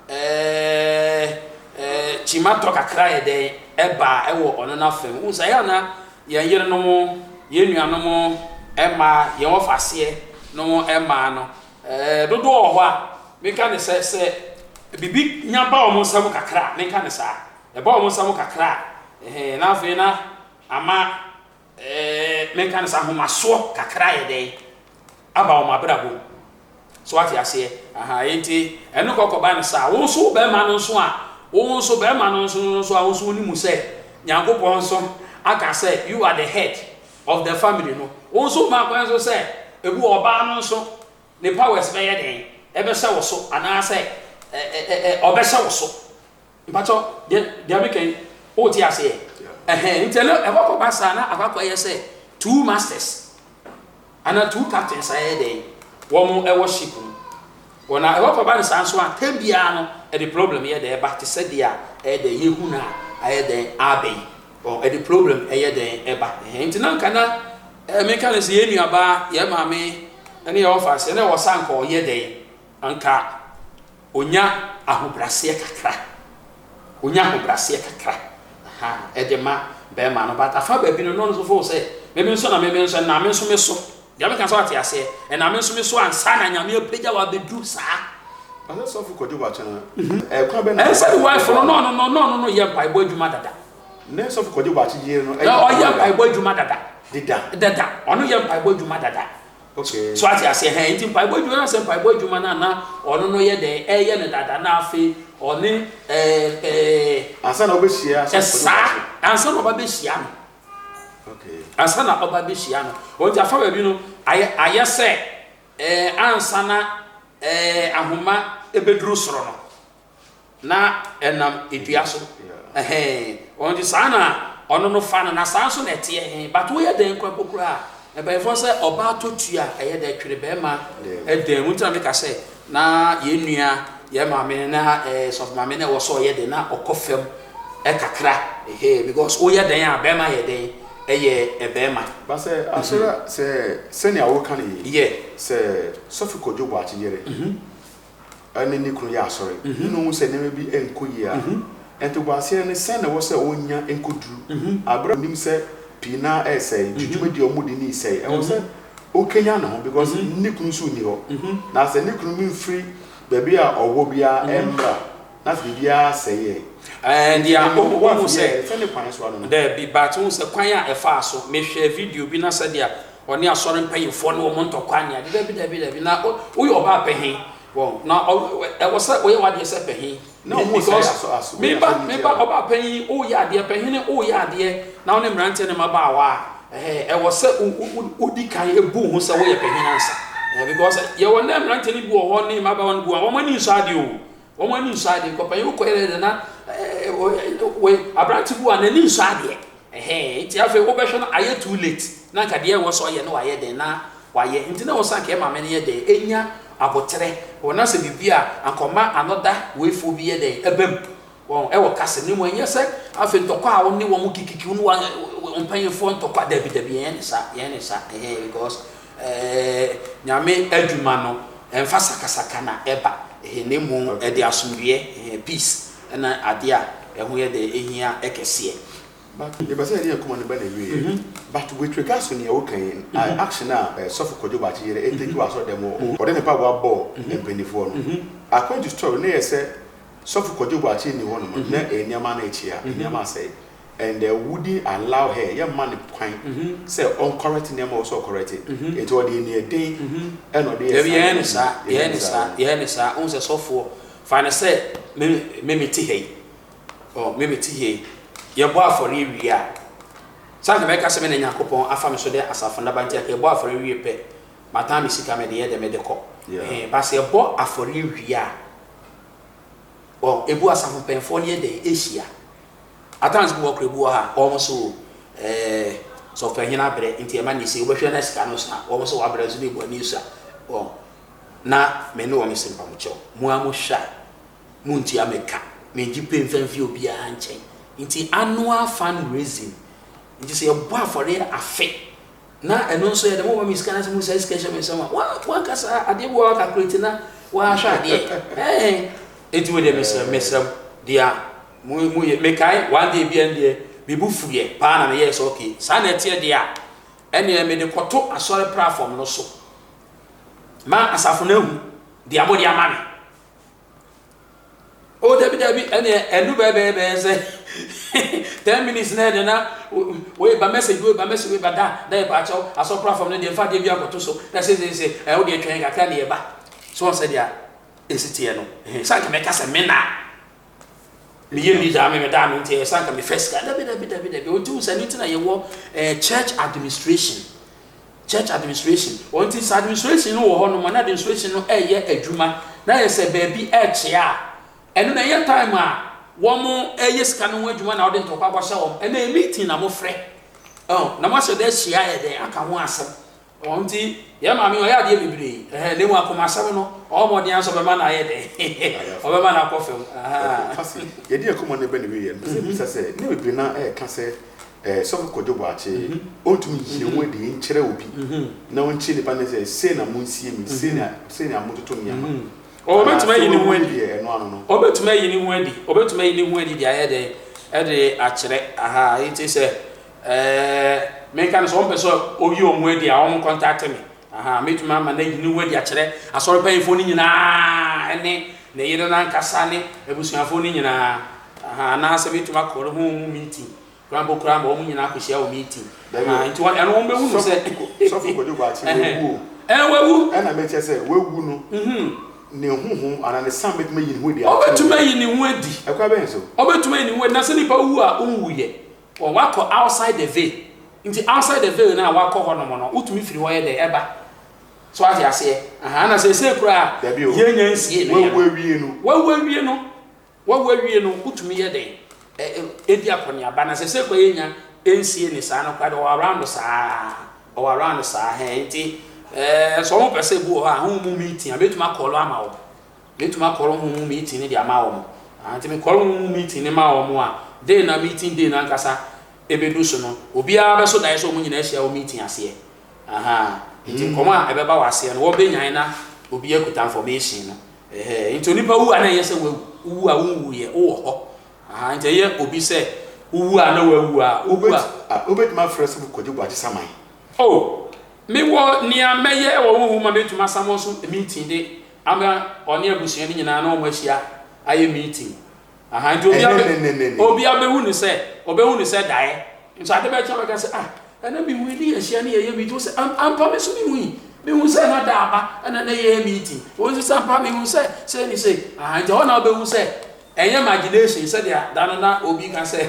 A: ɛɛ ɛɛ kyima tɔ kakra yɛ dɛn ɛbaa ɛwɔ ɔno n'afa mu. Wohu sɛ ɛyɛ a na yɛn yerenom, yɛn nuanom mmaa, yɛn wɔfaseɛ nom mmaa no ɛɛ dodoɔ wɔ hɔ a menka ne sɛ sɛ biribi nya ba wɔn nsam kakra a menka ne saa. Ɛba wɔn nsam kakra a, ɛhɛn, na afei na ama ɛɛ menka no sɛ ahomasoɔ kakra ayɛ dɛn aba wɔn abrabɔ mu. So wate aseɛ? Aha, enti ɛno kɔkɔba no saa. Wo nso wo bɛrima no nso a, wo nso bɛrima no nso no nso a, wo nso wonim sɛ Nyankopɔn nso aka sɛ you are the head of the family no. Wo nso ma kwan so sɛ ebi wɔ ɔbaa no nso ne powers bɛyɛ dɛn? Ɛbɛhyɛ wo so anaasɛ ɛ ɛ ɛ ɔbɛhyɛ wo so. Mpakyɛw, deɛ deɛ meka yi, wote aseɛ? Ɛhɛn, nti ɛno ɛkɔ kɔba saa na akɔ akɔyɛ sɛ two masters anaa two captains ayɛ dɛn, wɔn ɛwɔ ship mu. Wɔn na ɛkɔ kɔba no saa nso a, tɛm biara no ɛde problem yɛ dɛn ɛba te sɛ deɛ ɛyɛ dɛn yɛhu no a ayɛ dɛn aba yi. Wɔn ɛde problem ɛyɛ dɛn ɛba. Ɛhɛn, nti na nka na ɛɛ meka no sɛ yɛn nuabaa, yɛn maame ɛne yɛn wɔfa aseɛ na ɛwɔ sɛ anka ɔyɛ dɛn anka Ɔnya ahobraseɛ kakra, ɔnya ahobraseɛ kakra, aha, ɛde ma bɛrima no, but afa baabi no, na ɔno nso feel sɛ, meme nso na meme nso, ɛnam me nso me so, deɛ meka sɛ wate aseɛ, ɛnam me nso me so ansa na Nyame apagya wo abɛduru saa.
B: Pastor sɔfo Kwadwo Boakye no, ɛkwan bɛn na
A: Ɛnsɛ ne wife no, na ɔno no, na ɔno no yɛ mpaebɔ adwuma dada.
B: Ne sɔfo Kwadwo Boakye yere no
A: yɛ Ɔyɛ mpaebɔ adwuma dada.
B: Deda.
A: Dada, ɔno yɛ mpaebɔ adwuma dada.
B: Okay.
A: So ate aseɛ hɛn nti mpaebɔ adwuma na sɛ mpaebɔ adwuma no a na ɔno no yɛ dɛn ɛyɛ no dada na afei ɔne ɛɛ ɛɛ.
B: Ansa na ɔbɛhyia sɛ
A: ɛsaa ansa na ɔba bɛhyia no.
B: Okay.
A: Ansa na ɔba bɛhyia no wɔn ti afa baabi no ayɛ ayɛ sɛ ɛɛ ansa na ɛɛ ahoma ɛbɛduru soro no. Na ɛnam dua so ɛhɛn wɔn nti saa na ɔno no fa no na saa nso na ɛteɛ hɛn but woyɛ dɛn kora mpo koraa a mpanyinfoɔ sɛ ɔbaa tɔ tua a ɛyɛ dɛ twere bɛrima ɛdɛn mu nti na meka sɛ na yɛn nua yɛn maame na ɛɛ sɔfo maame na ɛwɔ sɛ ɔyɛ dɛn na ɔkɔ fam ɛkakra ɛhɛn because woyɛ dɛn a bɛrima yɛ dɛn ɛyɛ ɛbɛrima.
B: Ba sɛ asɔre sɛ sɛnea woka no yi
A: Yeah.
B: sɛ sɔfo Kojo Boakye yere ne ne kunu yɛ asɔre na ohu sɛ nneɛma bi nkɔ yie a, ntoboaseɛ no sɛn na ɛwɔ sɛ ɔnya nkɔduru berɛ a ɔnim sɛ pii no ara resɛe, nti dwumadie a wɔdi no resɛe. Ɛwɔ sɛ ɔkanyan ne ho because ne kunu nso nni hɔ. Na sɛ ne kunu mfiri baabi a ɔwɔ biara mmra na sɛ biribiara sɛe ɛ.
A: Ɛɛ deɛ wohu sɛ
B: sɛ ne kwan so ano no.
A: Daabi but wohu sɛ kwan a ɛfaa so mehwɛɛ video bi na sɛdeɛ Ɔne asɔre mpanyimfoɔ ne wɔn ntɔkwa ne ade. Dabi, dabi, dabi. Na woyɛ ɔbaa pahin. Wɔn na ɛwɔ sɛ woyɛ w'adeɛ sɛ pahin.
B: Na wɔn
A: Because
B: sɛ aso aso.
A: meba meba ɔbaa panyin woyɛ adeɛ pahin woyɛ adeɛ na wo ne mmeranteɛ ne mmabaawa a ɛhɛ ɛwɔ sɛ wodi kan ebu ho sɛ woyɛ pahin ansa. Ɛhɛ because yɛwɔ nnɛ mmeranteɛ no bi wɔ hɔ ne mmabaawa no bi wɔ hɔ wɔn ani nsɔ adeɛ o. Wɔn ani nsɔ adeɛ. Nkɔ panyin wokɔ yɛ dɛ na ɛɛ aberante bi wɔ a n'ani nsɔ adeɛ. Ɛhɛɛ, nti afei wobɛhwɛ no ayɛ too late, na anka deɛ ɛwɔ sɛ ɔyɛ no wayɛ dɛn na wayɛ, nti na ɛwɔ sɛ anka yɛ maame no yɛ dɛn, ɛnya aboterɛ, wɔ na sɛ biribi a anka ɔma another weifoɔ bi yɛ dɛn ɛba mu, wɔn ɛwɔ kasa no mu, ɛnyɛ sɛ afei ntɔkwa a wo ne wɔn kikiki, wo ne wɔn mpanyinfoɔ ntɔkwa, dabi dabi yɛnyɛ ne saa, yɛnyɛ ne saa, ɛhɛɛ because ɛɛ Nyame adwuma no ɛmfa sakasaka na ɛba, ɛhɛɛ na mmom ɛde asomdwoeɛ, ɛhɛɛ peace. Ɛna adeɛ a ɛho yɛ dɛ ɛhia kɛseɛ.
B: But mepɛ sɛ yɛde yɛn nkɔmmɔ no ba n'awieɛ. But with regards to nea woka yi, action a Sɔfo Kwadwo Boakye yere ɛtake wɔ asɔrdan mu hɔ, ɔde ne mpaboa bɔɔ mpanimfoɔ no. According to story no, na ɛyɛ sɛ Sɔfo Kwadwo Boakye nni hɔnom, na nneɛma no akyia, nneɛma asɛe. And they wouldn't allow her, yɛmma no kwan sɛ ɔncorrect nneɛma a ɔwɔ sɛ ɔcorrect. Nti ɔde aniɛden ɛna ɔde yɛɛ
A: Dabi,
B: saa
A: yɛnyɛ no
B: nneɛma
A: saa,
B: no. Yɛnyɛ
A: yɛnyɛ
B: no
A: no
B: saa.
A: saa, yɛnyɛ no saa. Wohu sɛ sɔfoɔ, fa no sɛ me me mete ha yi, ɔ me mete ha yi, yɛbɔ afɔreɛ wie a, sɛ anka mɛka sɛ me na Nyankopɔn afa me so de asafo no aba nti, anka yɛbɔ afɔreɛ wie pɛ, matan me sika mede yɛ dɛ mede kɔ. Ɛhɛn, but sɛ yɛbɔ afɔreɛ wie a, ɔ ebu asafo mpanyinfoɔ no yɛ dɛn ɛhyia. At times bi wɔ hɔ koraa ebi wɔ hɔ a wɔn so ɛɛ sɔfopanyin abrɛ nti ɛma ne sei wobɛhwɛ na sika no sa wɔn so wabrɛ nso ne ebu ani sa wɔn na me ne wɔn si mpamokyɛw mo a mo hwɛ a mo ntua me ka me ngye pay nfa mfi obiara nkyɛn nti annual fund raising nti sɛ yɛbɔ afɔreɛ afe Na ɛno nso yɛ dɛ mo ma me sika na sɛ mo sɛ sika hyɛ me nsam a wankasa adeɛ bi wɔ calculate na wahwɛ adeɛ ɛɛ eti wo deɛ mesrɛ mesrɛ mo deɛ mo mo yɛ mekae one day bi ɛndeɛ me bu fuiɛ paa na meyɛɛ sɛ okay saa na ɛteɛ deɛ a ɛneɛ mede kɔto asɔre platform no so ma asafo no ahu deɛ mo de ama me. Oh dabi dabi ɛneɛ ɛnu bɛɛ bɛɛ bɛɛ sɛ 10 minutes na ɛde na wei ba message, wei ba message, wei ba da da yɛ paakyɛw asɔ platform no deɛ nfa adeɛ bi akɔto so na sɛ sɛ sɛ ɛwɔ deɛ twɛn kakra ne yɛ ba so wɔn sɛ deɛ esi teɛ no ɛhɛn sanka mɛka sɛ me na meyɛ leader me meda ano nti ɛyɛ sanka me fɛ sika. Dabi dabi dabi dabi, wɔn ti sɛ ne ti na yɛwɔ church administration. Church administration wɔn ti sɛ administration no wɔ hɔ nom na administration no ɛyɛ adwuma na yɛ sɛ baabi ɛkyea a ɛno na ɛyɛ time a wɔn ɛyɛ sika no ho adwuma na wɔde ntɔkwa akɔhyɛ wɔn. Ɛna yɛ meeting na wɔfrɛ ɛn na wɔahyɛ dɛ ahyia yɛ dɛ aka ho asɛm. Wɔn ti yɛ maame ɔyɛ adeɛ bebree ɛhɛn ne mu akoma asɛm no ɔwɔ mɔden aso ɔbɛma no ayɛ dɛ ɔbɛma no akɔ fam.
B: Fasi yɛde akoma no bɛ ne wiyɛ mpɛ sɛ bisa sɛ ne bebree na ɛɛka sɛ Sɔfo Kwadwo Boakye ɔntumi nyi ne ho adi nkyerɛ obi na ɔnkyerɛ nipa ne sɛ sei na monsie mi, sei na sei na mototo nneɛma.
A: Ɔbɛtumi ayi ne ho adi.
B: Deɛ ɛno ano no.
A: Ɔbɛtumi ayi ne ho adi, ɔbɛtumi ayi ne ho adi de ayɛ dɛn ɛde akyerɛ aha. Nti sɛ menka no sɛ ɔmpɛ sɛ ɔyi ɔmo adi a, ɔmo contact me aha. Mɛtumi ama no ayi ne ho adi akyerɛ asɔre mpanyinfoɔ no nyinaa ɛne ne yere n'ankasa ne abusuafoɔ no nyinaa aha, anaasɛ mɛtumi akɔ ne ho mu meeting koraa mpo koraa ma wɔn nyinaa akɔhyia wɔ meeting aha. Nti wɔn ɛno wɔn bɛhu no sɛ
B: Sɔfo Kwadwo Boakye wawu o.
A: Wawu.
B: Ɛna mɛkyerɛ sɛ wawu no, ne honhom anaa ne sam bɛtumi ayi ne ho adi akyerɛ.
A: Ɔbɛtumi ayi ne ho adi.
B: Ɛkwan bɛn so?
A: Ɔbɛtumi ayi ne ho adi na sɛ nipa wu a ɔnwu yɛ wɔn wakɔ outside the veil. Nti outside the veil na wakɔ hɔ nom no, wotumi firi hɔ yɛ dɛ ɛba so ate aseɛ aha na sɛ sɛ koraa
B: Dabi o.
A: Yɛnya nsie no yɛ
B: wawu awie no.
A: Wawu awie no, wawu awie no, wotumi yɛ dɛn ɛdi akɔneaba na sɛ sɛ kɔ yɛnya nsie ne saa no koraa de ɔwɔ around saa, ɔwɔ around saa hɛn. Nti sɛ wɔn pɛ sɛ ebi wɔ hɔ a ho mu meeting a, mɛtumi acall ama wɔn, mɛtumi acall ho mu meeting ne de ama wɔn. Nti mi call ho mu meeting ne ma wɔn a, day na meeting day na ankasa ebedu so no, obiara bɛso daeɛ sɛ wɔn nyinaa ahyia wɔ meeting aseɛ aha. Nti nkɔmɔ a ɛbɛba wɔ aseɛ no, wɔbɛnyan na obi akuta information no ɛhɛ. Nti onipa wu a na ɛyɛ sɛ wawu, wu a wonwu yɛ wowɔ hɔ aha. Nti ɛyɛ obi sɛ wowu a na wawu a wowu a
B: Wobɛtumi afrɛ Sɔfo Kwadwo Boakye saman?
A: Oh, mewɔ nea mɛyɛ wɔ honhom ma mɛtumi asummon so meeting de ama ɔne abusua no nyinaa na wɔn ahyia ayɛ meeting aha. Nti obi abɛ
B: Ɛnɛnɛnɛnɛ.
A: Obi abɛhu no sɛ ɔbɛhu no sɛ daeɛ nso ade bɛkyɛ bɛka sɛ, ah, ɛna mehu ne yɛhyia ne yɛyɛ meeting sɛ ampa me so mehu yi, mehu sɛ na da aba ɛna na yɛyɛ meeting wɔn nso sɛ ampa mehu sɛ sɛ ne sɛ aha. Nti ɛhɔ na wobɛhu sɛ ɛnyɛ imagination sɛdeɛ da no na obi ka sɛ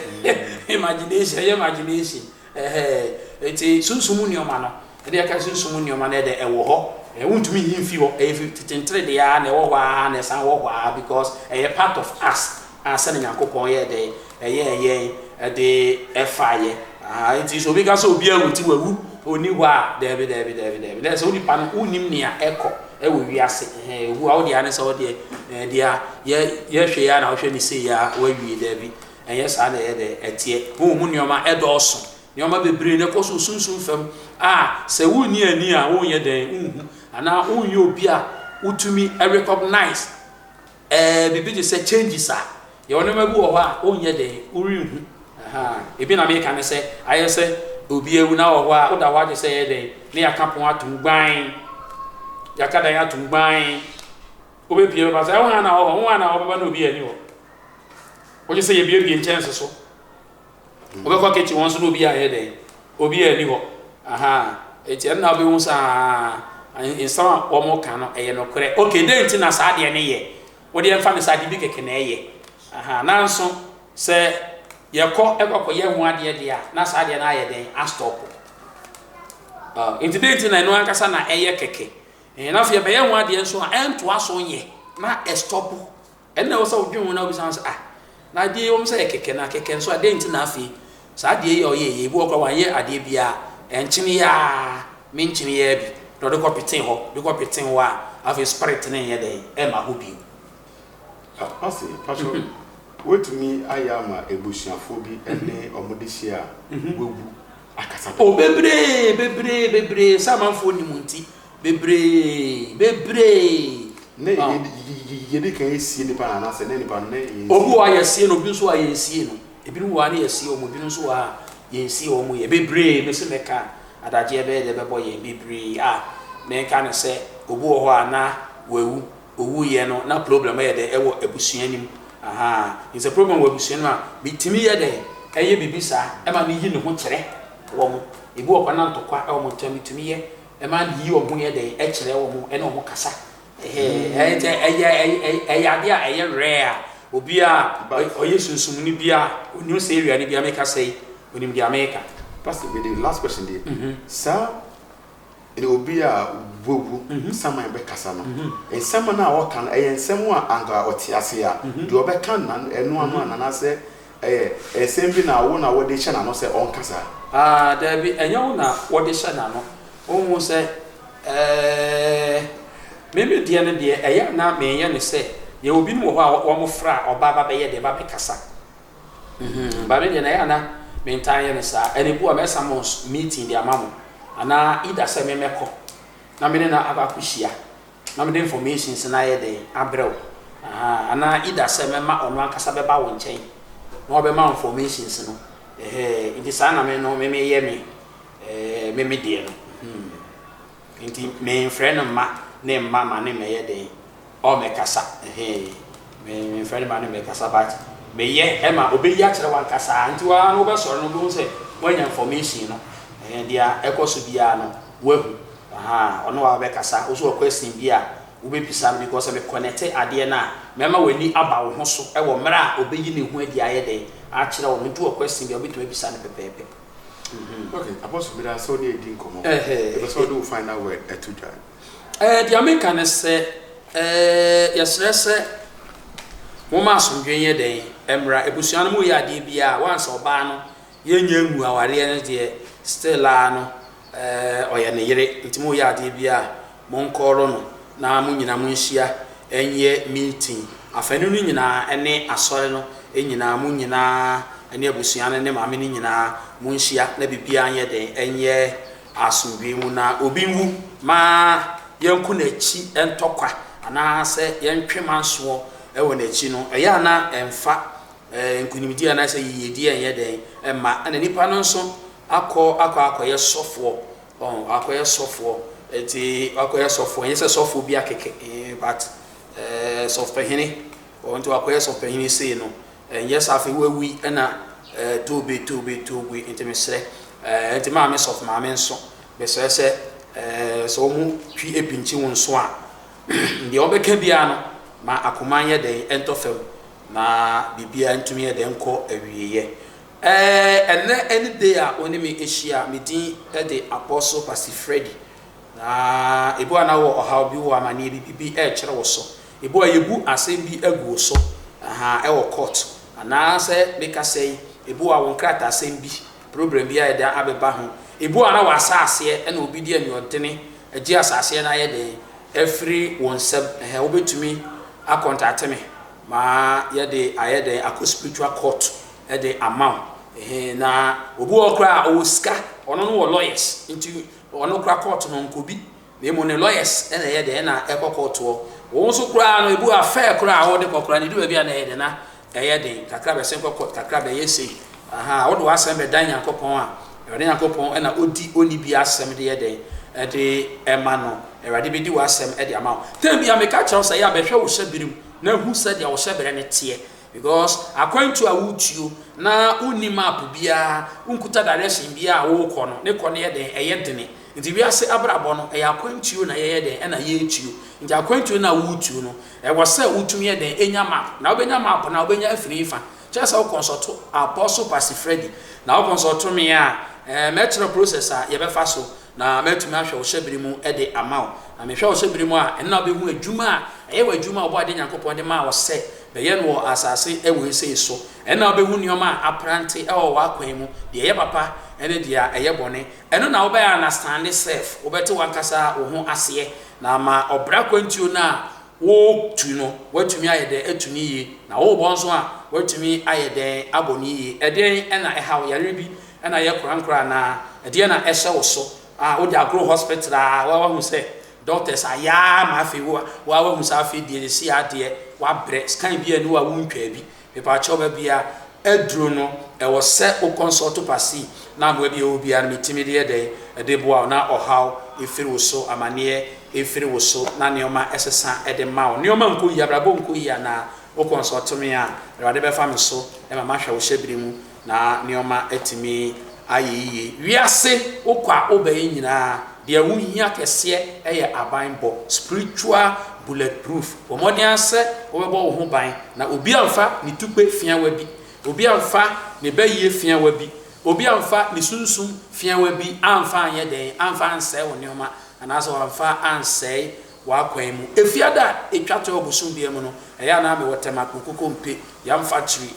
A: imagination, ɛyɛ imagination ɛhɛ. Nti sunsum nneɛma no ɛde ɛka sunsum nneɛma no ɛdɛ ɛwɔ hɔ wontumi nyi mfi hɔ. Ɛyɛ fi tetentere deɛ a na ɛwɔ hɔ a na ɛsan wɔ hɔ a because ɛyɛ part of us a sɛne Nyankopɔn yɛ dɛ ɛyɛ yɛn ɛde ɛfa yɛ aha. Nti sɛ obi ka sɛ obi awu nti wawu ɔni hɔ a, daabi daabi daabi daabi. Na sɛ onipa no wonim nea ɛkɔ ɛwɔ wiase ɛhɛn owu a wodeɛ ane sɛ wodeɛ deɛ yɛ yɛhwɛ yɛ a na wohwɛ ne sei a wawie. Daabi, ɛnyɛ saa na ɛyɛ dɛ ɛteɛ. Honhom mu nneɛma ɛdɔɔso, nneɛma bebree na ɛkɔ so sunsun fam a sɛ wonni ani a wonyɛ dɛn wonhu anaa wonyɛ obi a wotumi recognize biribi te sɛ changes a yɛwɔ nneɛma bi wɔ hɔ a wonyɛ dɛn worenhu. Ahaa. Ebi na meka ne sɛ, ayɛ sɛ obi awu na wɔ hɔ a, woda hɔ agye sɛ ɛyɛ dɛn, ne yɛaka pon atom gban, yɛaka dan atom gban. Wobɛpie bɛba sɛ, ɛwɔ ha na wɔ hɔ, wo ha na wɔbɛba na obi ani hɔ. Wogye sɛ yɛbiebie nkyɛnse so. Wobɛkɔ kitchen wɔn nso na obi ayɛ dɛn, obi ani hɔ. Ahaa. Eti ɛno na wobɛhu sɛ aa, nsɛm a wɔka no ɛyɛ nokorɛ. Okay, dɛn nti na saa adeɛ no yɛ? Wo deɛ mfa no sɛ ade bi kɛkɛ na ɛyɛ. Ahaa, nanso sɛ yɛkɔ kɔ kɔyɛ ho adeɛ deɛ a, na saa adeɛ no ayɛ dɛn? Astɔpo. Uh, nti dɛn nti na ɛno ankasa na ɛyɛ kɛkɛ? Ɛɛ, na afei yɛbɛyɛ ho adeɛ nso a, ɛntoa so nyɛ, na ɛstɔpo. Ɛno na ɛwɔ sɛ wodwen ho na wobisa ho sɛ, ah, na adeɛ yi wɔn sɛ yɛ kɛkɛ na kɛkɛ nso a, dɛn nti na afei Saa adeɛ yi a ɔyɛeɛ yi, ebi wɔ hɔ koraa wanyɛ adeɛ biara, ɛnkyene yi ara, me nkyene yi ara bi na ɔde kɔpetee hɔ, de kɔpetee hɔ a, afei spirit no nyɛ dɛn, ɛmma hɔ bio.
B: Ɔse, mpakyɛw, wobɛtumi ayɛ ama abusuafoɔ bi ne wɔn dehyeɛ a wawu akasa pɛn?
A: Oh, bebree, bebree, bebree, sɛ amanfoɔ nim nti, Bebree, bebree.
B: Ne yɛdi kan sie nipa no anaasɛ ne nipa no ne yɛnsie.
A: Obi wɔ hɔ a yɛsie no, obi nso wɔ hɔ a yɛnsie no. Ebinom wɔ hɔ a ne yɛsie wɔn, ebinom nso wɔ hɔ a yɛnsie wɔn yɛ. Bebree, mese mɛka a, adagyeɛ bɛyɛ dɛ bɛbɔ yɛn bebree a menka no sɛ obi wɔ hɔ a na wawu, owuiɛ no na problem yɛ dɛ ɛwɔ abusua no mu. Ahaa, nti sɛ problem wɔ abusua no mu a, metumi yɛ dɛ ɛyɛ biribi saa ɛma no yi ne ho kyerɛ wɔn. Ebi wɔ hɔ koraa na ntɔkwa wɔ wɔn ntam, metumi yɛ Ɛma no yi wɔn ho yɛ dɛn kyerɛ wɔn ne wɔn kasa. Ɛhɛɛ, ɛyɛ ɛyɛ ɛyɛ adeɛ a ɛyɛ rare a obi a ɔyɛ sunsumni bi a onim sɛ area no bi a meka sɛ yi, onim deɛ meka.
B: Pastor, me de last question deɛ, saa ɛne obi a wawu saman bɛkasa no, nsɛm no a ɔka no ɛyɛ nsɛm a anka ɔte ase a, deɛ ɔbɛka ɛno ano anaasɛ Ɛyɛ nsɛm bi na wo na wode hyɛ n'ano sɛ ɔnka saa?
A: Ah, dabi, ɛnyɛ wo na wode hyɛ n'ano. Wohu sɛ, ɛɛ, me me deɛ no deɛ, ɛyɛ a na menyɛ no sɛ, yɛwɔ binom wɔ hɔ a wɔfrɛ a ɔba ba bɛyɛ deɛ, ba bɛkasa. Mm-hmm. Ba me deɛ no, ɛyɛ a na mentaa nyɛ no saa. Ɛna ebi wɔ a mɛ summons meeting de ama mo, anaa either sɛ me mɛkɔ na me ne no akɔ akɔhyia. na mede informations no ayɛ dɛn abrɛ wo, ahaa, anaa either sɛ mɛma ɔno ankasa bɛba wo nkyɛn na wabɛma wo informations no, ɛhɛɛ, nti saa na me no me meyɛ me ɛɛ me me deɛ no, hmm, nti memfrɛ no mma ne mma ma ne mmɛyɛ dɛn ɔmmɛkasa, ɛhɛɛ, me memfrɛ no ma ne mmɛkasa but meyɛ ɛma ɔbɛyi akyerɛ wo ankasa, nti wo ara no wobɛsɔre no wobɛhu sɛ woanya information no, ɛhɛɛ, deɛ ɛkɔ so biara no woahu. Ahaa ɔne wo abɛkasa wo so wɔ question bi a wobɛbisa no because sɛ me connect adeɛ no a mɛma w'ani aba wo ho so wɔ mmerɛ a ɔbɛyi ne ho adi ayɛ dɛn akyerɛ wo no nti wɔ question bi a wobɛtumi abisa no pɛpɛɛpɛ.
B: Ok Apostle meda ase sɛ wo ne yɛdi nkɔmmɔ. Mepɛ sɛ wode wo final word to dwa.
A: Ɛɛ deɛ meka ne sɛ ɛɛ yɛsrɛ sɛ momma asomdwoeɛ nyɛ dɛn mmra abusua no moyɛ adeɛ biara a once ɔbaa no Yɛnnya ngu awareɛ no deɛ still ara no ɔyɛ ne yere nti moyɛ adeɛ bi a monkɔɔlo no na mo nyinaa monhyia nyɛ meeting afanu no nyinaa ɛne asɔre no nyinaa mo nyinaa ɛne abusua no ne maame no nyinaa monhyia na biribiara nyɛ dɛn ɛnyɛ asomdwoeɛ mu na obi nwu ma yɛnko n'akyi ntɔkwa anaasɛ yɛntwe mansoɔ wɔ n'akyi no ɛyɛ a na ɛmfa Nkunimdie anaasɛ yiyedie nyɛ dɛn mma, ɛna nipa no nso akɔ akɔ akɔyɛ sɔfoɔ, ɔho, akɔyɛ sɔfoɔ, nti wakɔyɛ sɔfoɔ, ɛnyɛ sɛ sɔfoɔ bi akɛkɛ, eh, but eh, sɔfopɛhene, ɔho, nti wakɔyɛ sɔfopɛhene sei no, ɛnyɛ sɛ afei wawi ɛna eh, tobe tobe tobe, nti mesrɛ, eh, nti maame sɔfo maame nso, mesrɛ sɛ eh, sɛ wɔn twi epinkyi wo nso a, deɛ wɔbɛka biara no, ma akoma nyɛ dɛn ɛntɔ fam, Na biribiara ntumi yɛ dɛn nkɔ awieɛ. Ɛɛ ɛnnɛ ɛne day a wo ne me ahyia, me din de Apostle Pastor Freddy. Na ebi wɔ a na wɔ ɔhaw bi, wɔ amaneɛ bi, biribi ɛrekyerɛ wo so. Ebi wɔ a yɛbu asɛm bi agu wo so, ahaa, ɛwɔ court. Anaasɛ meka sɛ yi, ebi wɔ a wo nkrataasɛm bi, problem bi ayɛ dɛn abɛba ho. Ebi wɔ a na wɔ asaaseɛ ɛna obi de aniɔdene agye asaaseɛ no ayɛ dɛn afiri wo nsam. Ɛhɛn, wobɛtumi akɔntate me. Ma yɛde ayɛ dɛn akɔ spiritual court de ama wo ɛhɛn na obi wɔ hɔ koraa a ɔwɔ sika ɔno no wɔ lawyers nti ɔno koraa court no ɔnkɔ bi na mmom ne lawyers na ɛyɛ dɛn na ɛkɔ court hɔ wɔn nso koraa no ebi wɔ affair koraa a wɔde kɔ koraa no edu baabi a na ɛyɛ dɛn na ɛyɛ den kakra bɛsɛn kɔ court kakra bɛyɛ sei. Ahaa, wode w'asɛm bɛdan Nyankopɔn a, Awurade Nyankopɔn na odi onni bi asɛm de yɛ dɛn? De ma no. Awurade bɛdi w'asɛm de ama wo. Tɛm biara meka kyerɛ wo sɛ, yɛ a bɛhwɛ wo hyɛberɛ mu na hu sɛdeɛ wo hyɛberɛ no teɛ. Because akwantuo a woretuo na wonni map biara, wonkuta direction biara a worekɔ no, ne kɔ no yɛ dɛn? Ɛyɛ dene. Nti wiase abrabɔ no, ɛyɛ akwantuo na yɛyɛ dɛn? Ɛna yɛretuo. Nti akwantuo no a woretuo no, ɛwɔ sɛ wotumi yɛ dɛn? Nya map. Na wobɛnya map no a, wobɛnya afiri hefa? Kyerɛ sɛ wo kɔnsɔto Apostle Pastor Freddy na wo kɔnsɔto me a, eh, mɛkyerɛ process a yɛbɛfa so na matumi ahwɛ wo hyɛbere mu de ama wo. Na mehwɛ wo hyɛbere mu a, ɛno na wobɛhu adwuma a ɛyɛ w'adwuma a Ɔbɔadeɛ Nyankopɔn de maa wo sɛ bɛyɛ no wɔ asase wei sei so. Ɛno na wobɛhu nneɛma a aprante wɔ w'akwan mu, deɛ ɛyɛ papa ne deɛ ɛyɛ bɔne. Ɛno na wobɛ understande self, wobɛte w'ankasa wo ho aseɛ na ama ɔbra kwantuo no a Woretu no, woatumi ayɛ dɛn atu no yie? Na worebɔ nso a, woatumi ayɛ dɛn abɔ no yie? Ɛdeɛn na ɛha wo? Yareɛ bi na ɛyɛ korankora anaa? Ɛdeɛn na ɛhyɛ wo so? Ah, wode agorɔ hospital a, woahu sɛ doctors ayɛ ara ma afei wo, woahu sɛ afei deɛ seesei adeɛ, woabrɛ, scan bi a ɛni hɔ a wontwaa bi. Mepakyɛw baabi a aduru no ɛwɔ sɛ wo consult pasi na mmoa bi a ɛwɔ biara no metumi de yɛ dɛn de boa wo na ɔhaw ɛfiri wo so, amaneɛ ɛfiri wo so na nneɛma ɛsesa de ma wo. Nneɛma nkɔ yie, abrabɔ nkɔ yie anaa? Wo consult me a, Awurade bɛfa me so ma mahwɛ wo hyɛbere mu na nneɛma atumi ayɛ yiye. Wiase wokɔ a woba yi nyinaa, deɛ ɛho hia kɛseɛ yɛ abanbɔ, spiritual bullet proof. Bɔ mmɔden ara sɛ wobɛbɔ wo ho ban na obi amfa ne tukpe fiawa bi, obi amfa ne bayie fiawa bi, obi amfa ne sunsum fiawa bi amfa anyɛ dɛn, amfa ansɛe wo nneɛma anaasɛ wamfa ansɛe w'akwan mu. Efiada a ɛtwa toɔ bosom biara mu no, ɛyɛ a na mewɔ Tema Kokokompe, Yam Factory,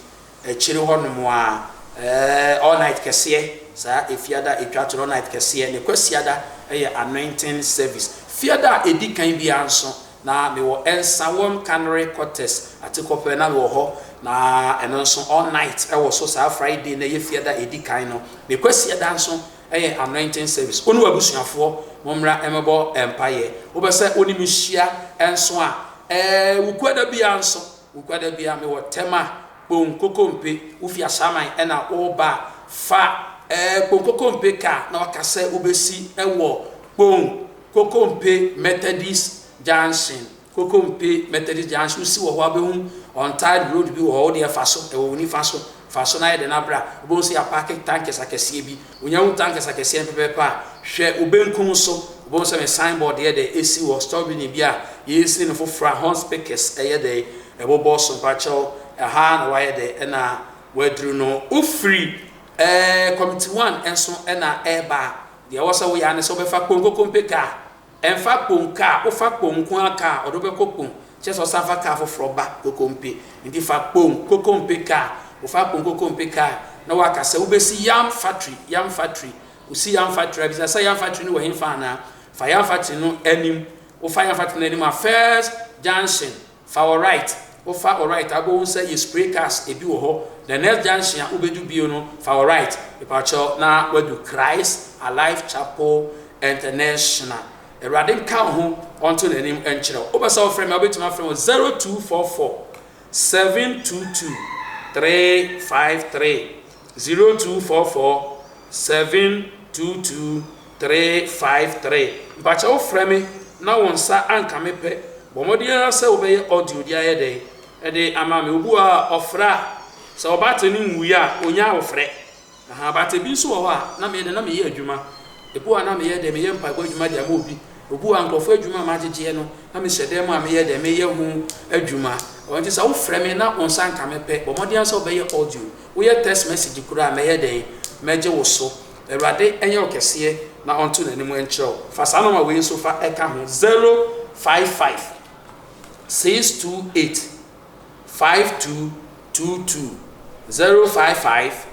A: Akyire hɔ nom a, ɛɛ all night kɛseɛ, saa Efiada a ɛtwa to no all night kɛseɛ, ne Kwasiada yɛ anointing service. Fiada a ɛdi kan biara nso, na mewɔ Nsawam Cannery Quarters, Atikɔpɛ, na mewɔ hɔ, na ɛno nso all night wɔ so saa Friday no a ɛyɛ Fiada a ɛdi kan no. Ne Kwasiada nso yɛ anointing service. Wo ne w'abusuafoɔ mommra mmɛbɔ mpaeɛ. Wopɛ sɛ wo ne me hyia nso a, ɛɛ Wukuada biara nso, Wukuada biara mewɔ Tema, Kpong, Kokompe, wofi Asaman na woreba a, fa eh, Kpong Kokompe kaa na waka sɛ wobɛsi wɔ Kpong, Kokompe Methodist Junction. Kokompe Methodist Junction, wosi wɔ hɔ a wobɛhu untied road bi wɔ hɔ, wodeɛ fa so, ɛwɔ wo nifa so, fa so na ayɛ dɛn abra, wobɛhu sɛ yɛapaake tankers akɛseɛ bi, wonya hu tankers akɛseɛ no pɛpɛɛpɛ a, hwɛ wo benkum so, wobɛhu sɛ me signboard yɛ dɛn, ɛsi hɔ, store building bi a yɛresi no foforɔ a horn speakers ɛyɛ dɛn, ɛbobɔ so, mpakyɛw, ɛha na wayɛ dɛn, ɛna waduru no. Wofiri ɛɛ committee one nso ɛna ɛreba a, deɛ ɛwɔ sɛ woyɛ ara ne sɛ wobɛfa Kponkokompe car, Ɛmfa kpong kaa, wofa kpong nko ara kaa a, ɔde wo bɛkɔ kpong, kyerɛ sɛ ɔsan fa kaa foforɔ ba kokompe. Nti fa kpong kokompe kaa, wofa kpong kokompe kaa na waka sɛ wobɛsi yam factory, yam factory, wosi yam factory a, bisa sɛ yam factory no wɔ hefa anaa? Fa yam factory no anim, wofa yam factory no anim a, first junction, Fa wɔ right, wo fa wɔ right a wobɛhu sɛ yɛ spray cars ebi wɔ hɔ, the next junction a wobɛdu bio no fa wɔ right, mepakyɛw na wadu Christ Alive Chapel International. Awurade nka wo ho ɔnto n'anim nkyerɛ wo. Wopɛ sɛ wofrɛ me a wobɛtumi afrɛ me wɔ 0244 722 353, 0244 722 353. Mpakyɛ wo frɛ me na wo nsa anka me pɛ, bɔ mmɔden ara sɛ wobɛyɛ audio de ayɛ dɛn de ama me. Obi wɔ hɔ a ɔfrɛ a, sɛ ɔbate no nwui a, ɔnya wo frɛ. Ahaa, but ebi nso wɔ hɔ a, na meyɛ dɛn, na meyɛ adwuma. Ebi wɔ hɔ a na meyɛ dɛn, meyɛ mpaebɔ adwuma de ama obi. Obi wɔ hɔ a nkurɔfoɔ adwuma a magyegyeɛ no, na mehyɛ dan mu a meyɛ dɛn, meyɛ ho adwuma. Ɔno nti sɛ wofrɛ me na wo nsa anka me pɛ, bɔ mmɔden ara sɛ wobɛyɛ audio. Woyɛ text message koraa a, mɛyɛ dɛn, mɛgye wo so. Awurade nyɛ wo kɛseɛ na ɔnto n'anim nkyerɛ wo. Fa saa nɔma wei nso fa ka ho, 055 628 5222, 055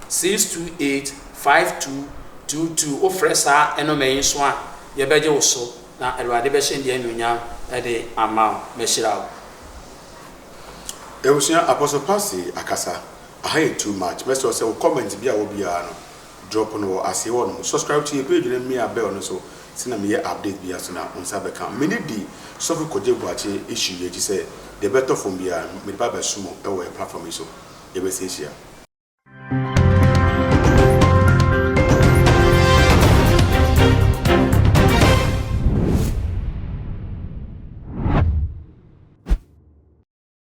A: 628 5222. Wofrɛ saa nɔma yi nso a, yɛbɛgye wo so na Awurade bɛhyɛ ne din anuonyam de ama wo. Mɛhyira wo.
B: Abusua Apostle Parsley akasa. Aha yɛ too much mɛsrɛ wo sɛ wo comment bi a wɔ biara no drop no wɔ aseɛ hɔ nom subscribe to yɛ page no mia bell no so sɛnea meyɛ update biara so na wo nsa bɛka me ne di Sɔfo Kwadwo Boakye issue yi akyi sɛ deɛ ɛbɛtɔ fam biara no mede ba abɛso mo wɔ yɛ platform yi so yɛbɛsan ahyia.